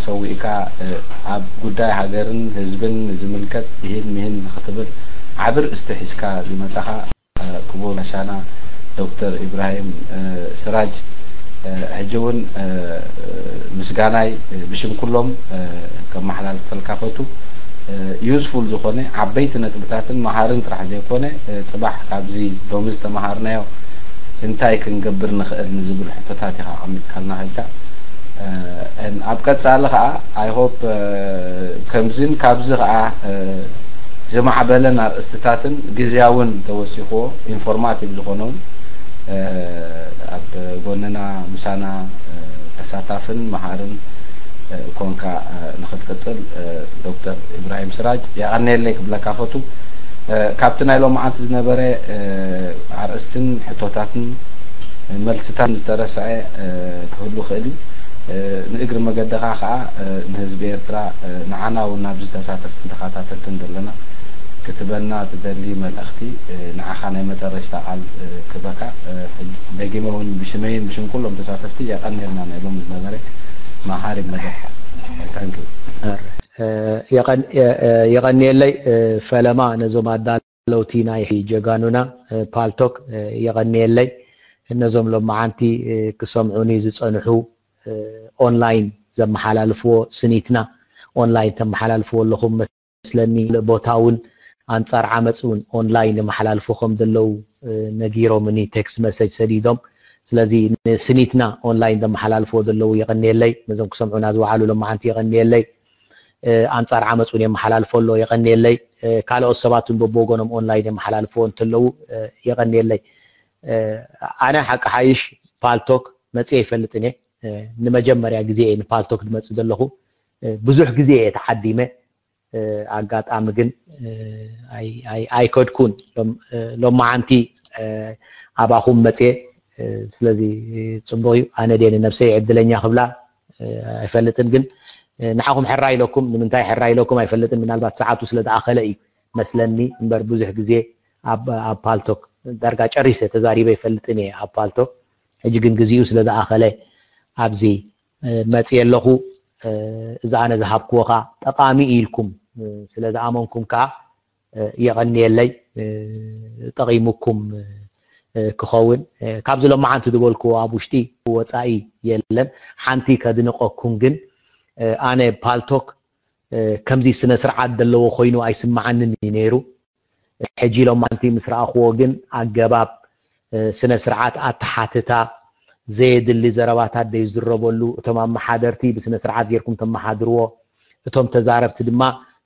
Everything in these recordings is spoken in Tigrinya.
ሰዊእካ ኣብ ጉዳይ ሃገርን ህዝብን ዝምልከት ይህን ሚህን ንክትብል ዓቢ ርእስቲ ሒዝካ ዝመጻኻ ክቡር ጋሻና ዶክተር ኢብራሂም ስራጅ፣ ሕጂ እውን ምስጋናይ ብሽም ኩሎም ከመሓላልፈልካ ፈቱ። ዩዝፉል ዝኾነ ዓበይቲ ነጥብታትን መሃርን ጥራሕ ዘይኮነ፣ ጽባሕ ካብዚ ሎሚ ዝተመሃርናዮ እንታይ ክንገብር ንኽእል ንዝብል ሕቶታት ኢኻ ኣቐሚጥካልና ከድካ። ኣብ ቀጻሊ ኸኣ፣ I hope፣ ከምዝን ካብዚ ኸኣ ዝማዕበለን ኣርእስትታትን ግዜያውን ተወሲኽዎ፣ ኢንፎርማቲቭ ዝኾነውን፣ ኣብ ጎንና ምሳና ተሳታፍን መሃርን ኮንካ ንኽትቅጽል፣ ዶክተር ኢብራሂም ስራጅ፣ የቐንየለይ ክብለካ ፈቱ። ካብቲ ናይ ሎማዓንቲ ዝነበረ ኣርእስትን ሕቶታትን መልስታን ዝተረስዐ ክህሉ ክእል እዩ። ንእግሪ መገድኻ ኸኣ ንህዝቢ ኤርትራ፣ ንዓና እውን ናብዚ ተሳተፍትን ተኸታተልትን ዘለና ክትበና ትደሊ መልእኽቲ፣ ንዓኻ ናይ መጠረሽታ ቃል ክበካ። ደጊመ እውን ብሽመይን ብሽም ኩሎም ተሳተፍቲ የቐንየልና ናይ ሎሚ ዝነበረ መሃሪ መደብ። ታንኪ። የቐንየለይ ፈለማ ነዞም ኣዳለውቲ ናይ ጀጋኑና ፓልቶክ። የቐንየለይ ነዞም ሎማዓንቲ ክሰምዑኒ ዝጸንሑ ኦንላይን ዘመሓላልፍዎ ስኒትና ኦንላይን ተመሓላልፍዎ ኣለኹም መስለኒ። ቦታውን ኣንጻር ዓመጽ እውን ኦንላይን የመሓላልፉ ከም ዘለዉ ነጊሮምኒ፣ ቴክስት መሰጅ ሰዲዶም። ስለዚ ንስኒትና ኦንላይን ዘመሓላልፍዎ ዘለዉ የቐንየለይ። ነዞም ክሰምዑና ዝወዓሉ ሎማዓንቲ የቐንየለይ። ኣንጻር ዓመጽ እውን የመሓላልፎ ኣሎ፣ የቐንየለይ። ካልኦት ሰባት እውን በብወገኖም ኦንላይን የመሓላልፍዎ እንተለዉ የቐንየለይ። ኣነ ሓቂ ሓይሽ ፓልቶክ መጽየ ኣይፈልጥን እየ። ንመጀመርያ ግዜ እየ ንፓልቶክ ዝመጽእ ዘለኹ። ብዙሕ ግዜ እየ ተዓዲመ። ኣጋጣሚ ግን ኣይከድኩን። ሎማዓንቲ ኣባኹም መጽየ። ስለዚ ጽቡቕ እዩ። ኣነ ድየ ንነብሰይ ዕድለኛ ክብላ ኣይፈልጥን፣ ግን ንዓኹም ሕራይ ኢለኩም። ንምንታይ ሕራይ ኢለኩም ኣይፈልጥን። ምናልባት ሰዓቱ ስለ ዝኣኸለ እዩ መስለኒ እምበር ብዙሕ ግዜ ኣብ ፓልቶክ ዳርጋ ጨሪሰ ተዛሪበ ኣይፈልጥን እየ ኣብ ፓልቶክ። ሕጂ ግን ግዜኡ ስለ ዝኣኸለ ኣብዚ መጽየ ኣለኹ። እዚ ኣነ ዝሃብክዎ ከኣ ጠቓሚ ኢልኩም ስለ ዝኣመንኩም ከኣ የቐንየለይ። ጠቒሙኩም ክኸውን ካብዚ ሎማዓንቲ ዝበልክዎ ኣብ ውሽጢ ወጻኢ የለን። ሓንቲ ከድንቐኩም ግን ኣነ ፓልቶክ ከምዚ ስነ ስርዓት ዘለዎ ኮይኑ ኣይስምዓንን እዩ ነይሩ። ሕጂ ሎማዓንቲ ምስ ረኣኽዎ ግን ኣገባብ ስነ ስርዓት ኣተሓትታ ዘየድሊ ዘረባታት ዘይዝረበሉ፣ እቶም ኣመሓደርቲ ብስነ ስርዓት ጌርኩም ተመሓድርዎ፣ እቶም ተዛረብቲ ድማ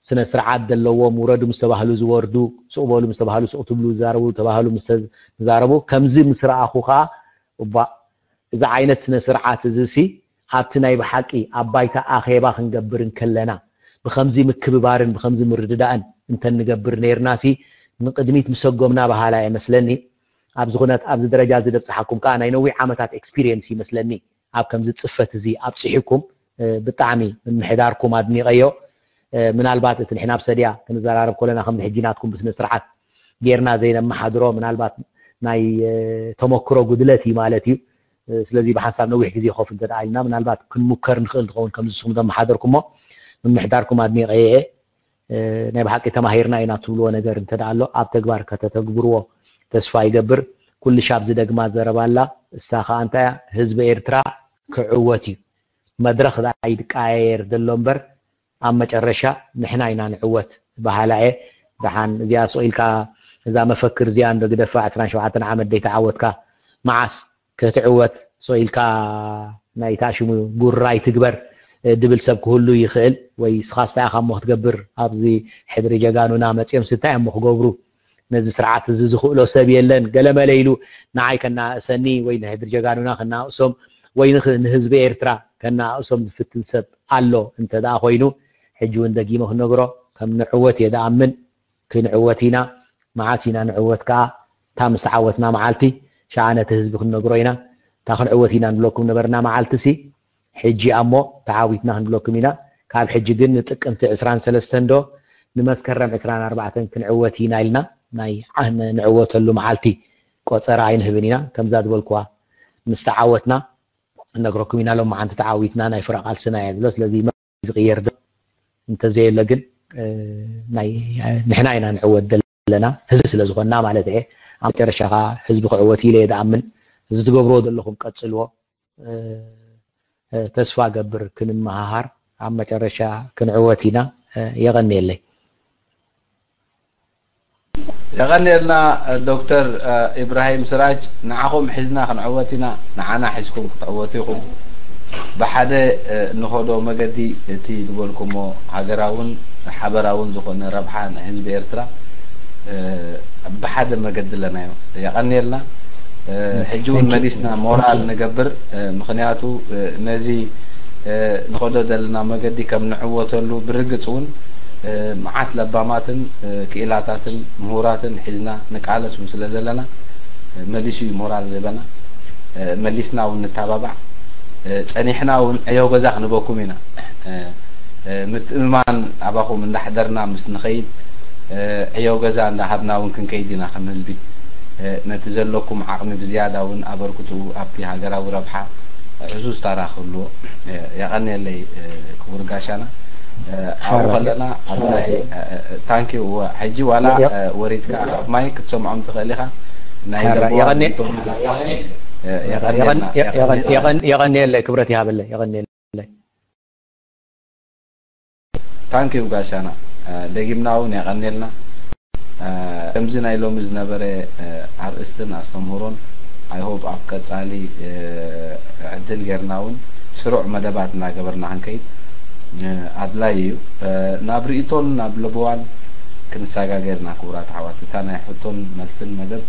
ስነ ስርዓት ዘለዎም፣ ውረዱ ምስ ተባህሉ ዝወርዱ፣ ስቕ በሉ ምስ ተባህሉ ስቕ ትብሉ፣ ዝዛረቡ ተባህሉ ምስ ተዛረቡ፣ ከምዚ ምስ ረኣኹ ከኣ እባ እዚ ዓይነት ስነ ስርዓት እዚ ሲ ኣብቲ ናይ ብሓቂ ኣብ ባይታ ኣኼባ ክንገብር እንከለና ብከምዚ ምክብባርን ብከምዚ ምርድዳእን እንተንገብር ነይርና ሲ ንቅድሚት ምሰጎምና በሃላ እየ መስለኒ። ኣብዚ ኩነት ኣብዚ ደረጃ እዚ ደብፅሓኩም ከዓ ናይ ነዊሕ ዓመታት ኤክስፒሪየንስ ይመስለኒ። ኣብ ከምዚ ፅፈት እዚ ኣብፅሒኩም ብጣዕሚ ምምሕዳርኩም ኣድኒቀዮ። ምናልባት እቲ ንሕና ኣብ ሰድያ ክንዘራረብ ከለና ከምዚ ሕጂ ናትኩም ብስነ ስርዓት ጌርና ዘይነመሓድሮ ምናልባት ናይ ተመክሮ ጉድለት እዩ ማለት እዩ። ስለዚ ብሓንሳብ ነዊሕ ግዜ ኮፍ እንተ ደኣ ኢልና ምናልባት ክንሙከር ንኽእል ንኸውን ከምዚ ንስኹም ዘመሓደርኩሞ ምምሕዳርኩም ኣድኒቐ እየ። ናይ ብሓቂ ተማሂርና ኢና ትብልዎ ነገር እንተ ደኣ ኣሎ ኣብ ተግባር ከተተግብርዎ ተስፋ ይገብር። ኩሉ ሻብ ዝደግማ ዘረባ ኣላ እሳ ከኣ እንታይ እያ ህዝቢ ኤርትራ ክዕወት እዩ። መድረኽ ደኣ ይድቃየር ዘሎ እምበር ኣብ መጨረሻ ንሕና ኢና ንዕወት በሃላ እየ። ደሓን እዚኣ ስቕ ኢልካ እዛ መፈክር እዚኣ እንዶ ግደፋ ዕስራን ሸውዓተን ዓመት ደይተዓወትካ መዓስ ክትዕወት ስቕ ኢልካ ናይ ታሽሙ ጉራ ይትግበር ድብል ሰብ ክህሉ ይኽእል ወይ ስኻስ እንታይ ኢኻ እሞ ክትገብር ኣብዚ ሕድሪ ጀጋኑና መፂኦም ስንታይ እሞ ክገብሩ ነዚ ስርዓት እዚ ዝኽእሎ ሰብ የለን ገለመለ ኢሉ ንዓይ ከናእሰኒ ወይ ንሕድሪ ጀጋኑና ከናእሶም ወይ ንህዝቢ ኤርትራ ከናእሶም ዝፍትን ሰብ ኣሎ እንተ ደኣ ኮይኑ ሕጂ እውን ደጊመ ክነግሮ ከም ንዕወት እየ ደኣምን። ክንዕወት ኢና። መዓስ ኢና ንዕወት ከኣ እታ ምስ ተዓወትና መዓልቲ ሸዓ ነቲ ህዝቢ ክንነግሮ ኢና። እታ ክንዕወት ኢና ንብለኩም ነበርና መዓልቲ ሲ ሕጂ እያ እሞ ተዓዊትና ክንብለኩም ኢና። ካብ ሕጂ ግን ንጥቅምቲ ዕስራን ሰለስተን ዶ ንመስከረም ዕስራን ኣርባዕተን ክንዕወት ኢና ኢልና ናይ ንዕወተሉ መዓልቲ ቆጸራ ኣይንህብን ኢና። ከምዛ ዝበልኩዋ ምስ ተዓወትና ነግረኩም ኢና። ሎማዓንቲ ተዓዊትና ናይ ፍረ ቃልስና እያ ዝብሎ። ስለዚ ዝቕየር ዶ? እንተዘየለ ግን ናይ ንሕና ኢና ንዕወት ዘለና፣ ህዝቢ ስለ ዝኾንና ማለት እየ። ኣብ መጨረሻ ኸዓ ህዝቢ ክዕወት ኢለ እየ ዝኣምን። እዚ ትገብርዎ ዘለኹም ቀጽልዎ። ተስፋ ገብር ክንመሃሃር፣ ኣብ መጨረሻ ክንዕወት ኢና። የቐንየለይ። የቐንየልና ዶክተር ኢብራሂም ስራጅ። ንዓኹም ሒዝና ክንዕወት ኢና፣ ንዓና ሒዝኩም ክትዕወቱ ኢኹም። ብሓደ ንኸዶ መገዲ፣ እቲ ዝበልኩሞ ሃገራውን ሓበራውን ዝኾነ ረብሓ ንህዝቢ ኤርትራ ብሓደ መገዲ ኣለናዮ። የቐንየልና። ሕጂ እውን መሊስና ሞራል ንገብር፣ ምኽንያቱ ነዚ ንኸዶ ዘለና መገዲ ከም ንዕወተሉ ብርግጽ እውን መዓት ለባማትን ክኢላታትን ምሁራትን ሒዝና ንቃለስ እውን ስለ ዘለና፣ መሊሱ እዩ ሞራል ዝህበና። መሊስና እውን ንተባባዕ። ጸኒሕና እውን ዕዮ ገዛ ክንበኩም ኢና። ምትእምማን ኣባኹም እንዳሕደርና ምስ ንኸይድ፣ ዕዮ ገዛ እንዳሃብና እውን ክንከይድ ኢና። ከም ህዝቢ ነቲ ዘለኩም ዓቕሚ ብዝያዳ እውን ኣበርክትኡ ኣብቲ ሃገራዊ ረብሓ ዕዙዝ ታራ ክህልዎ። የቐንየለይ ክቡር ጋሻና። ኣብኡ ከለና ኣብ ናይ ታንኪ። ሕጂ ዋላ ወሪድካ ኣብ ማይ ክትሰምዖም ትኽእል ኢኻ። ናይ ለበዋ የቐንየለይ፣ ክብረት ይሃበለይ። የቐንየለይ። ታንኪዩ ጋሻና። ደጊምና እውን የቐንየልና። ከምዚ ናይ ሎሚ ዝነበረ ኣርእስትን ኣስተምህሮን፣ I hope ኣብ ቀጻሊ ዕድል ጌርና እውን ስሩዕ መደባት እናገበርና ክንከይድ ኣድላይ እዩ። ናብ ርእይቶን ናብ ለበዋን ክንሰጋገር ኢና። ክቡራት ኣሕዋት፣ እታ ናይ ሕቶን መልስን መደብ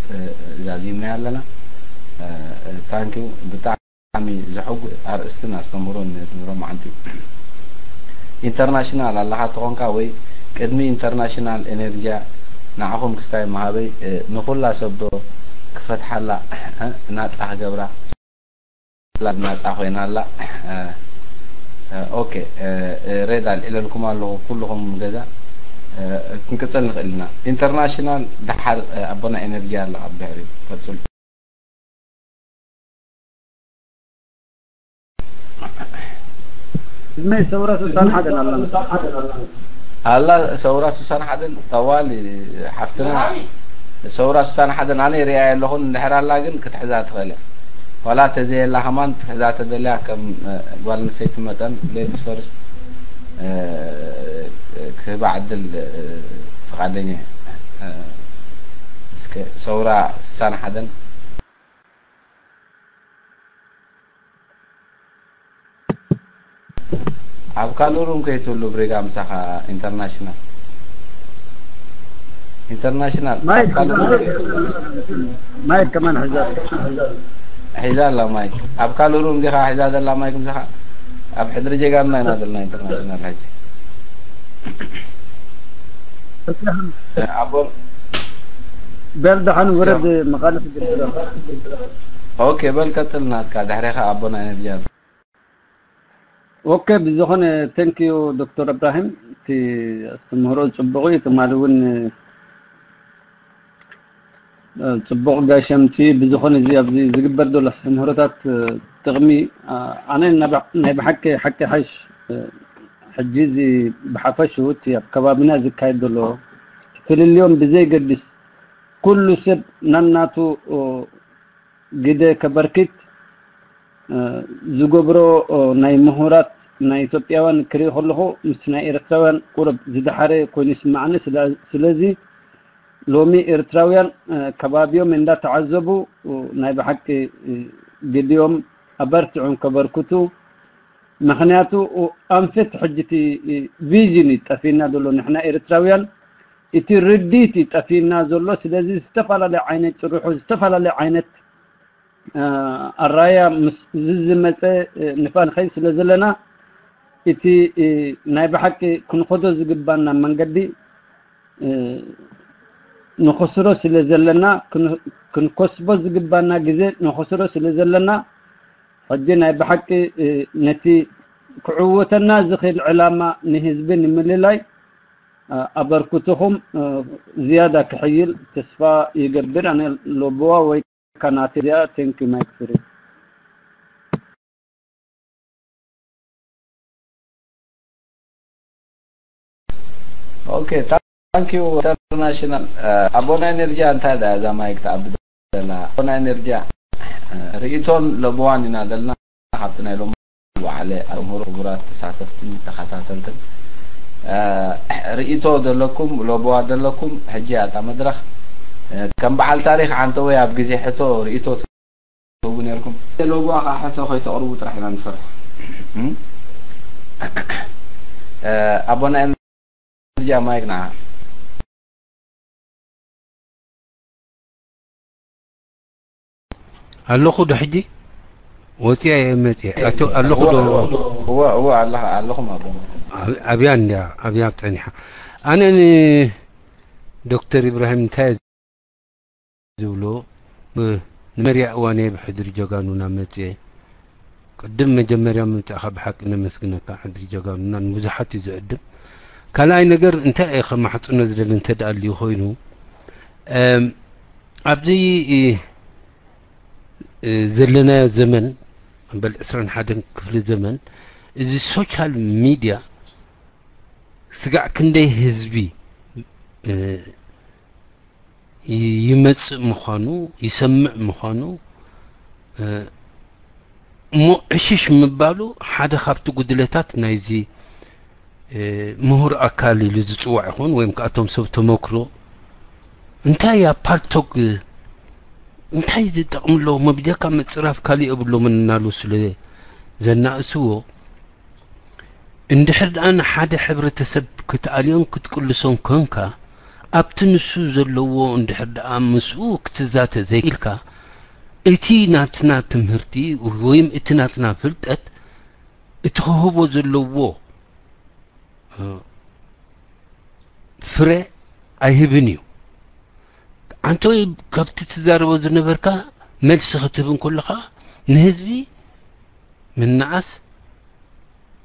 ዛዚምናያ ኣለና። ታንኪዩ። ብጣዕሚ ዘሐጉ ኣርእስትን ኣስተምህሮን ንድሮ መዓልቲ። ኢንተርናሽናል ኣለኻ ተኾንካ ወይ ቅድሚ ኢንተርናሽናል ኤነርጂያ ንዓኹም ክስታይ መሃበይ፣ ንኹላ ሰብ ዶ ክፈትሓላ፣ ናጻ ክገብራ? ናጻ ኮይና ኣላ። ኦኬ፣ ሬድ ኣልዒለልኩም ኣለኹ ኩልኹም ገዛ። ክንቅጽል ንኽእል ኢና። ኢንተርናሽናል ደሓር ኣቦና ኤነርጂ ኣሎ ኣብ ድሕሪት። ቀጽሉ። ናይ ሰውራ ስሳን ሓደን ኣላ። ኣላ ሰውራ ስሳን ሓደን ጠዋሊ ሓፍትና። ሰውራ ስሳን ሓደን ኣነ ርእያ ኣለኹን፣ እንድሕር ኣላ ግን ክትሕዛ ትኽእል እያ። ዋላ ተዘየላ ከማን ክትሕዛ ተደልያ ከም ጓል ኣንስተይቲ መጠን ሌዲስ ፈርስት ክህባ ዕድል ፍቓደኛ እየ። እስከ ሰውራ ስሳን ሓደን ኣብ ካልእ ሩም ከይትህሉ ብሪጋ ምሳኻ ኢንተርናሽናል ኢንተርናሽናል ኣብ ማይክ ካልእ ሩም ከይትህሉ ማይክ ከማን ሕዛ ሒዛ ኣላ ማይክ ኣብ ካልእ ሩም ዲኻ ሒዛ ዘላ ማይክ ምሳኻ ኣብ ሕድሪ ጀጋኑና ኢና ዘለና ኢንተርናሽናል ሕጂ ኣቦ በል ደሓን ውረድ መቓልሕ ግድረ ኦኬ በል ቀጽል ናትካ ድሕሬኻ ኣቦና ኤነርጂ ኣሎ ኦኬ ብዝኾነ thank you ዶክተር እብራሂም እቲ ኣስተምህሮ ጽቡቕ እዩ ትማሊ እውን ጽቡቕ ጋሸምቲ ብዝኾነ እዚ ኣብዚ ዝግበር ዘሎ ኣስተምህሮታት ጥቕሚ ኣነ ናይ ብሓቂ ሓቂ ሓሽ ሕጂ እዚ ብሓፈሽኡ እቲ ኣብ ከባቢና ዝካየድ ዘሎ ፍልልዮም ብዘይገድስ ኩሉ ሰብ ናናቱ ግደ ከበርክት ዝገብሮ ናይ ምሁራት ናይ ኢትዮጵያውያን ክርኢ ከለኹ ምስ ናይ ኤርትራውያን ቁሩብ ዝደሓረ ኮይኑ ይስምዓኒ። ስለዚ ሎሚ ኤርትራውያን ከባቢኦም እንዳተዓዘቡ ናይ ብሓቂ ግዲኦም ኣበርቲዖም ከበርክቱ። ምኽንያቱ ኣንፈት ሕጂ እቲ ቪዥን እዩ ጠፊና ዘሎ ንሕና ኤርትራውያን እቲ ርድኢት እዩ ጠፊና ዘሎ። ስለዚ ዝተፈላለየ ዓይነት ጭርሖ ዝተፈላለየ ዓይነት ኣራያ ምስ ዝዝመፀ ንፋ ንኸይድ ስለ ዘለና እቲ ናይ ብሓቂ ክንኸዶ ዝግባና መንገዲ ንኸስሮ ስለ ዘለና ክንከስቦ ዝግባና ግዜ ንኸስሮ ስለ ዘለና ሕጂ ናይ ብሓቂ ነቲ ክዕወተና ዝኽእል ዕላማ ንህዝቢ ንምልላይ ኣበርክትኹም ዝያዳ ክሕይል ተስፋ ይገብር። ኣነ ሎቦዋ ወይ ካናቴ እዚኣ thank you ማይክ ፍሪ። Okay, thank you international. ኣቦና ኤነርጂ እንታይ ዳ እዛ ማይክ ትኣቢ ዘላ ኣቦና ኤነርጂ? ርእይቶን ለብዋን ኢና ዘለና ካብቲ ናይ ሎም በዓለ ኣምሮ ክቡራት ተሳተፍትን ተኸታተልትን። ርእይቶ ዘለኩም ለብዋ ዘለኩም ሕጂ ኣታ መድረኽ ከም በዓል ታሪኽ ዓንተወይ ኣብ ግዜ ሕቶ ርእይቶ ትህቡ ነርኩም። ለብዋ ከዓ ሕቶ ከይተቕርቡ ጥራሕ ኢና ንፈርሕ። ኣቦና ኤነርጂ ማይክ ንዓ። ኣለኹ ዶ ሕጂ? ወፂኣ እየ መፂአ። ኣቶ ኣለኹ ዶ? እወ እወ ኣለኹ ኣለኹም ኣቦ። ኣብ- ኣብያ እንድያ ኣብያ ፀኒሓ። ኣነ ንዶክተር ኢብራሂም እንታይ ዝብሎ ብ- ንመርያ እዋነይ ብሕድሪ ጀጋኑና መፅአ። ቅድም መጀመርያ ምምፃእኻ ብሓቂ ነመስግነካ። ሕድሪ ጀጋኑና ንብዙሓት እዩ ዝዕድም። ካልኣይ ነገር እንታይ እየ ከማሕፅኖ ዝደሊ እንተ ደኣ ኣልዩ ኮይኑ ኣብዚ ዘለናዮ ዘመን በል ዕስራን ሓደን ክፍሊ ዘመን እዚ ሶሻል ሚድያ ስጋዕ ክንደይ ህዝቢ ይመጽእ ምዃኑ ይሰምዕ ምዃኑ እሞ ዕሽሽ ምባሉ ሓደ ካብቲ ጉድለታት ናይዚ ምሁር ኣካል ኢሉ ዝጽዋዕ ይኹን ወይም ከኣቶም ሰብ ተመክሮ እንታይ ኣብ ፓልቶግ እንታይ ዝጠቕሚ ኣለዎ መብጀካ ምጽራፍ ካልእ የብሎምን እናሉ ስለ ዘናእስዎ እንድሕር ደኣ ንሓደ ሕብረተሰብ ክትኣልዮን ክትቅልሶን ኮንካ ኣብቲ ንሱ ዘለዎ እንድሕር ደኣ ምስኡ ክትዛተ ዘይክኢልካ እቲ ናትና ትምህርቲ ወይም እቲ ናትና ፍልጠት እቲ ክህቦ ዘለዎ ፍረ ኣይህብን እዩ። ኣንተ ወይ ካብቲ ትዛረቦ ዝነበርካ መልሲ ክትህብ እንከለኻ ንህዝቢ ምንዓስ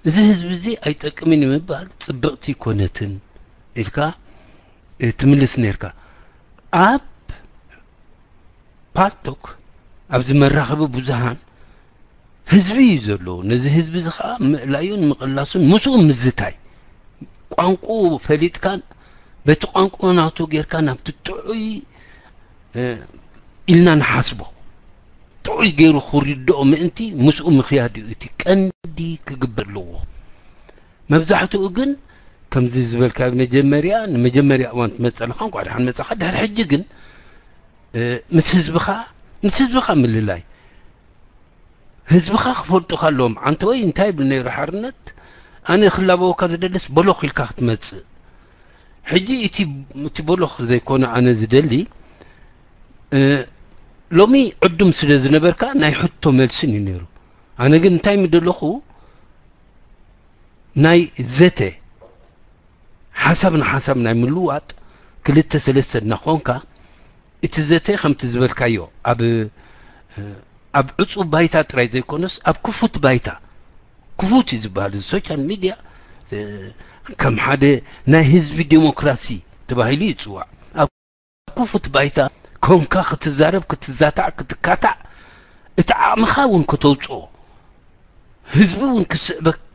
እዚ ህዝቢ እዚ ኣይጠቅምን እዩ ምባል ፅብቕቲ ይኮነትን ኢልካ ትምልስ ነርካ። ኣብ ፓልቶክ ኣብዚ መራኸቢ ብዙሃን ህዝቢ እዩ ዘሎ። ነዚ ህዝቢ እዚ ከዓ ምእላዩን ምቕላሱን ምስኡ ምዝታይ ቋንቁ ፈሊጥካ በቲ ቋንቁ ናቱ ጌርካ ናብቲ ጥዑይ ኢልና ንሓስቦ ጥዑይ ገይሩ ክርድኦ ምእንቲ ምስኡ ምኽያድ እዩ እቲ ቀንዲ ክግበር ኣለዎ። መብዛሕትኡ ግን ከምዚ ዝበልካ መጀመርያ ንመጀመርያ እዋን ትመፀለኻ እንኳ ድሓን መፀኻ ድሕሪ ሕጂ ግን ምስ ህዝብኻ ምስ ህዝብኻ ምልላይ ህዝብኻ ክፈልጡኻ ኣለዎም። ኣንተ ወይ እንታይ ይብል ነይሩ ሓርነት ኣነ ክላበወካ ዝደልስ በሎኽ ኢልካ ክትመፅእ ሕጂ እቲ በሎኽ ዘይኮነ ኣነ ዝደሊ ሎሚ ዕዱም ስለ ዝነበርካ ናይ ሕቶ መልስን እዩ ነይሩ። ኣነ ግን እንታይ ምደለኹ ናይ ዘተ ሓሳብ ንሓሳብ ናይ ምልዋጥ ክልተ ሰለስተ እናኾንካ እቲ ዘተ ከምቲ ዝበልካዮ ኣብ ኣብ ዕፁብ ባይታ ጥራይ ዘይኮነስ ኣብ ክፉት ባይታ ክፉት እዩ ዝበሃል እዚ ሶሻል ሚድያ ከም ሓደ ናይ ህዝቢ ዴሞክራሲ ተባሂሉ ይፅዋዕ። ኣብ ክፉት ባይታ ኮንካ ክትዛረብ ክትዛታዕ ክትካታዕ እቲ ዓቕምኻ እውን ከተውፅኦ ህዝቢ እውን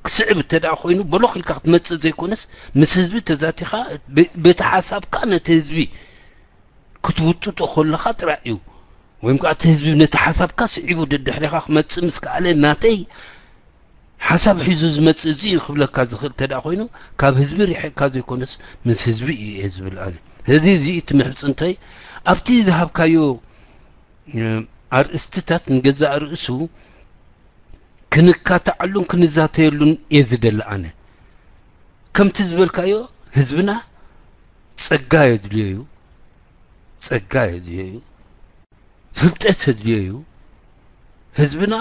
ክስዕብ እንተ ኮይኑ በሎኽ ኢልካ ክትመፅእ ዘይኮነስ ምስ ህዝቢ ተዛቲኻ በቲ ሓሳብካ ነቲ ህዝቢ ክትውጥጦ ከለኻ ጥራይ እዩ ወይም ከዓ እቲ ህዝቢ ነቲ ሓሳብካ ስዒቡ ደድሕሪኻ ክመፅእ ምስ ከኣለ ናተይ ሓሳብ ሒዙ ዝመፅእ እዚ እዩ ክብለካ ዝኽእል እንተ ኮይኑ ካብ ህዝቢ ርሒቕካ ዘይኮነስ ምስ ህዝቢ እዩ እየ ዝብል ኣነ። ስለዚ እዚ እቲ ምሕፅንተይ ኣብቲ ዝሃብካዮ ኣርእስትታት ንገዛእ ርእሱ ክንካተዓሉን ክንዛተየሉን እየ ዝደሊ ኣነ። ከምቲ ዝበልካዮ ህዝብና ጸጋ የድልዮ እዩ፣ ጸጋ የድልዮ እዩ፣ ፍልጠት የድልዮ እዩ። ህዝብና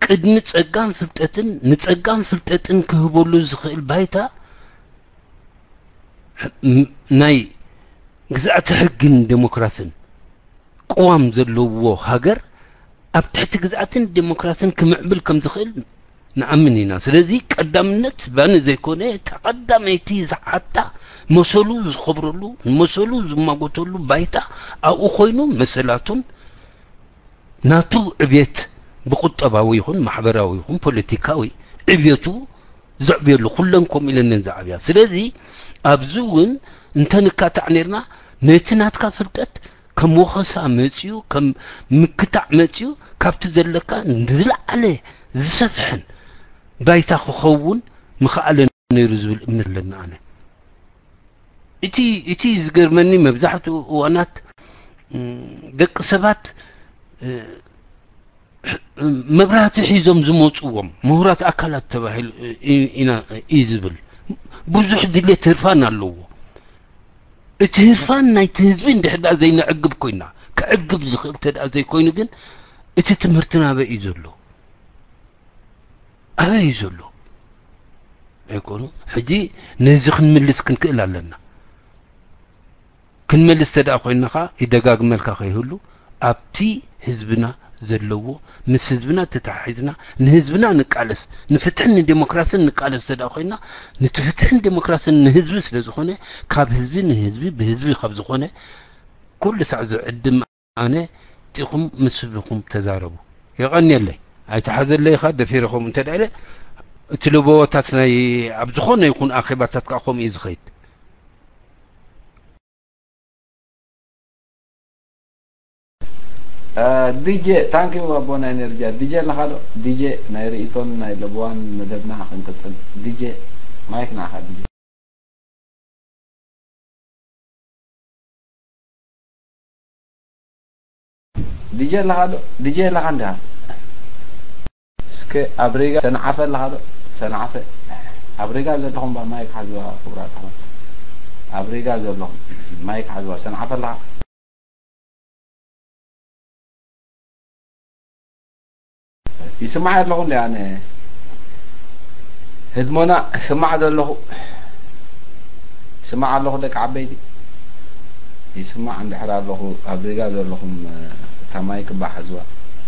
ቅድሚ ጸጋን ፍልጠትን ንጸጋን ፍልጠትን ክህበሉ ዝኽእል ባይታ ናይ ግዝኣተ ሕግን ዴሞክራስን ቅዋም ዘለዎ ሃገር ኣብ ትሕቲ ግዝኣትን ዴሞክራስን ክምዕብል ከም ዝኽእል ንኣምን ኢና። ስለዚ ቀዳምነት ባኒ ዘይኮነ እታ ቀዳመይቲ ዝሓታ መሰሉ ዝኸብረሉ ንመሰሉ ዝማጎተሉ ባይታ ኣብኡ ኮይኑ መሰላቱን ናቱ ዕብየት ብቁጠባዊ ይኹን ማሕበራዊ ይኹን ፖለቲካዊ ዕብየቱ ዘዕብየሉ፣ ኩለን ከምኡ ኢለን እየን ዝዓብያ። ስለዚ ኣብዚ እውን እንተንካታዕ ነርና፣ ነቲ ናትካ ፍልጠት ከም ወኸሳ መጽዩ፣ ከም ምክታዕ መጽዩ፣ ካብቲ ዘለካ ንዝለዓለ ዝሰፍሐን ባይታ ክኸውን ምኽኣለ ነይሩ ዝብል እምነት ኣለኒ ኣነ። እቲ፣ እቲ ዝገርመኒ መብዛሕትኡ እዋናት፣ እም፣ ደቂ ሰባት፣ እ፣ መብራህቲ ሒዞም ዝመጽዎም ምሁራት ኣካላት ተባሂሉ ኢ-፣ ኢና እዩ ዝብል። ብዙሕ ድሌት ህርፋን ኣለዎ። እቲ ህርፋን ናይቲ ህዝቢ እንድሕር ደኣ ዘይነዕግብ ኮይና፣ ከዕግብ ዝኽእል እንተ ደኣ ዘይኮይኑ ግን፣ እቲ ትምህርቲ ናበይ እዩ ዘሎ? ኣበይ እዩ ዘሎ? ኣይኮኑ? ሕጂ ነዚ ክንምልስ ክንክእል ኣለና። ክንመልስ እንተ ደኣ ኮይንና ኸኣ፣ ይደጋግመልካ ከይህሉ፣ ኣብቲ ህዝብና ዘለዎ፣ ምስ ህዝብና ተተሓሒዝና፣ ንህዝብና ንቃለስ፣ ንፍትሕን ንዴሞክራስን ንቃለስ እንተ ደኣ ኮይንና፣ ነቲ ፍትሕን ዴሞክራስን ንህዝቢ ስለ ዝኾነ፣ ካብ ህዝቢ ንህዝቢ፣ ብህዝቢ ካብ ዝኾነ፣ ኩሉ ሳዕ ዝዕድም ኣነ፣ እቲኹም ምስ ህዝብኹም ተዛረቡ። የቐንየለይ። ኣይትሓዘለይ ኢኻ፣ ደፊረ ከምኡ እንተ ደኣ ኢለ፣ እቲ ለበዋታት ናይ ኣብ ዝኾነ ይኹን ኣኼባታት ከኣ ከምኡ እዩ ዝኸይድ። እ፣ ዲጄ፣ ታንክ ዩ ኣቦና ኤነርጂ። ዲጄ ኣለኻ ዶ? ዲጄ፣ ናይ ርእይቶን ናይ ለበዋን መደብና ክንቅጽል። ዲጄ፣ ማይክ ንዓኻ ዲጄ። ዲጄ ኣለኻ ዶ? ዲጄ ኣለኻ እንዲኻ? እስከ ኣብ ሪጋ ሰንዓፈ ኣለኻ ዶ? ሰንዓፈ። ኣብ ሪጋ ዘለኹም ባ ማይክ ሓዝዋ ክቡራት ኣሕዋት። ኣብ ሪጋ ዘለኹም ማይክ ሓዝዋ ሰንዓፈ ኣለኻ? ይስማዕ ኣለኹ እንዲ ኣነ። ህድሞና ስማዕ ዘለኹ። ስማዕ ኣለኹ ደቂ ዓበይቲ። ይስማዕ እንድሕር ኣለኹ ኣብ ሪጋ ዘለኹም፣ እታ ማይክ እባ ሓዝዋ።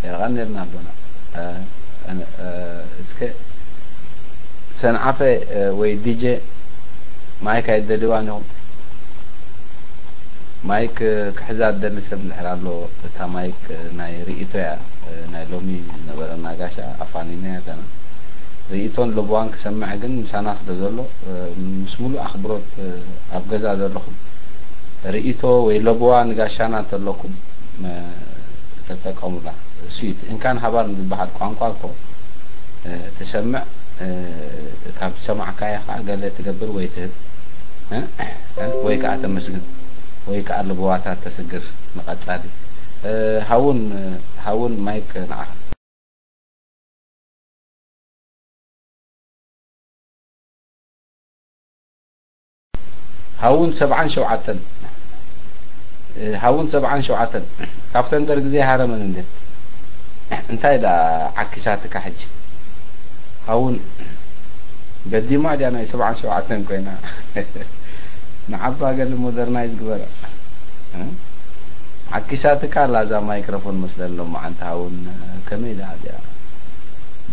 የቐንየልና ኣቦና። እ፣ እ፣ እስከ ሰንዓፈ፣ እ፣ ወይ ዲጄ ማይክ ኣይደልዋን ኢኹም። ማይክ ክሕዛ ዝደሊ ሰብ እንድሕር ኣሎ፣ እታ ማይክ ናይ ርእይቶ እያ። ናይ ሎሚ ዝነበረና ጋሻ ኣፋኒና እያ ገና። ርእይቶን ለበዋን ክሰምዕ ግን ምሳና ስለ ዘሎ፣ ምስ ሙሉእ ኣኽብሮት ኣብ ገዛ ዘለኹም ርእይቶ ወይ ለበዋ ንጋሻና እንተለኩም፣ ተጠቀሙላ። እሱ እዩ እቲ እንካን ሃባን ዝበሃል ቋንቋ እኮ፣ እ፣ ትሰምዕ፣ እ፣ ካብ ዝሰማዕካያ ኸዓ ገለ ትገብር ወይ ትህብ፣ እ፣ እ፣ ወይ ከኣ ተመስግን፣ ወይ ከኣ ልበዋታት ተስግር ንቐጻሊ። እ፣ ሃውን፣ ሃውን ማይክ ንዓኻ። ሃውን ሰብዓን ሸውዓተን፣ እ፣ ሃውን ሰብዓን ሸውዓተን፣ ካብተን ደርጊ ዘይሃረመን እንዴ? እንታይ ደኣ ዓኪሳትካ ሕጂ? ሃውን ገዲማ ድያ ናይ ሰብዓን ሸውዓተን ኮይና? ንዓባ ገለ ሞደርናይዝ ግበራ። እ? ዓኪሳትካ ኣላ እዛ ማይክሮፎን መስለኒ ሎማዓንቲ ሃውን፣ ከመይ ደኣ እዚኣ?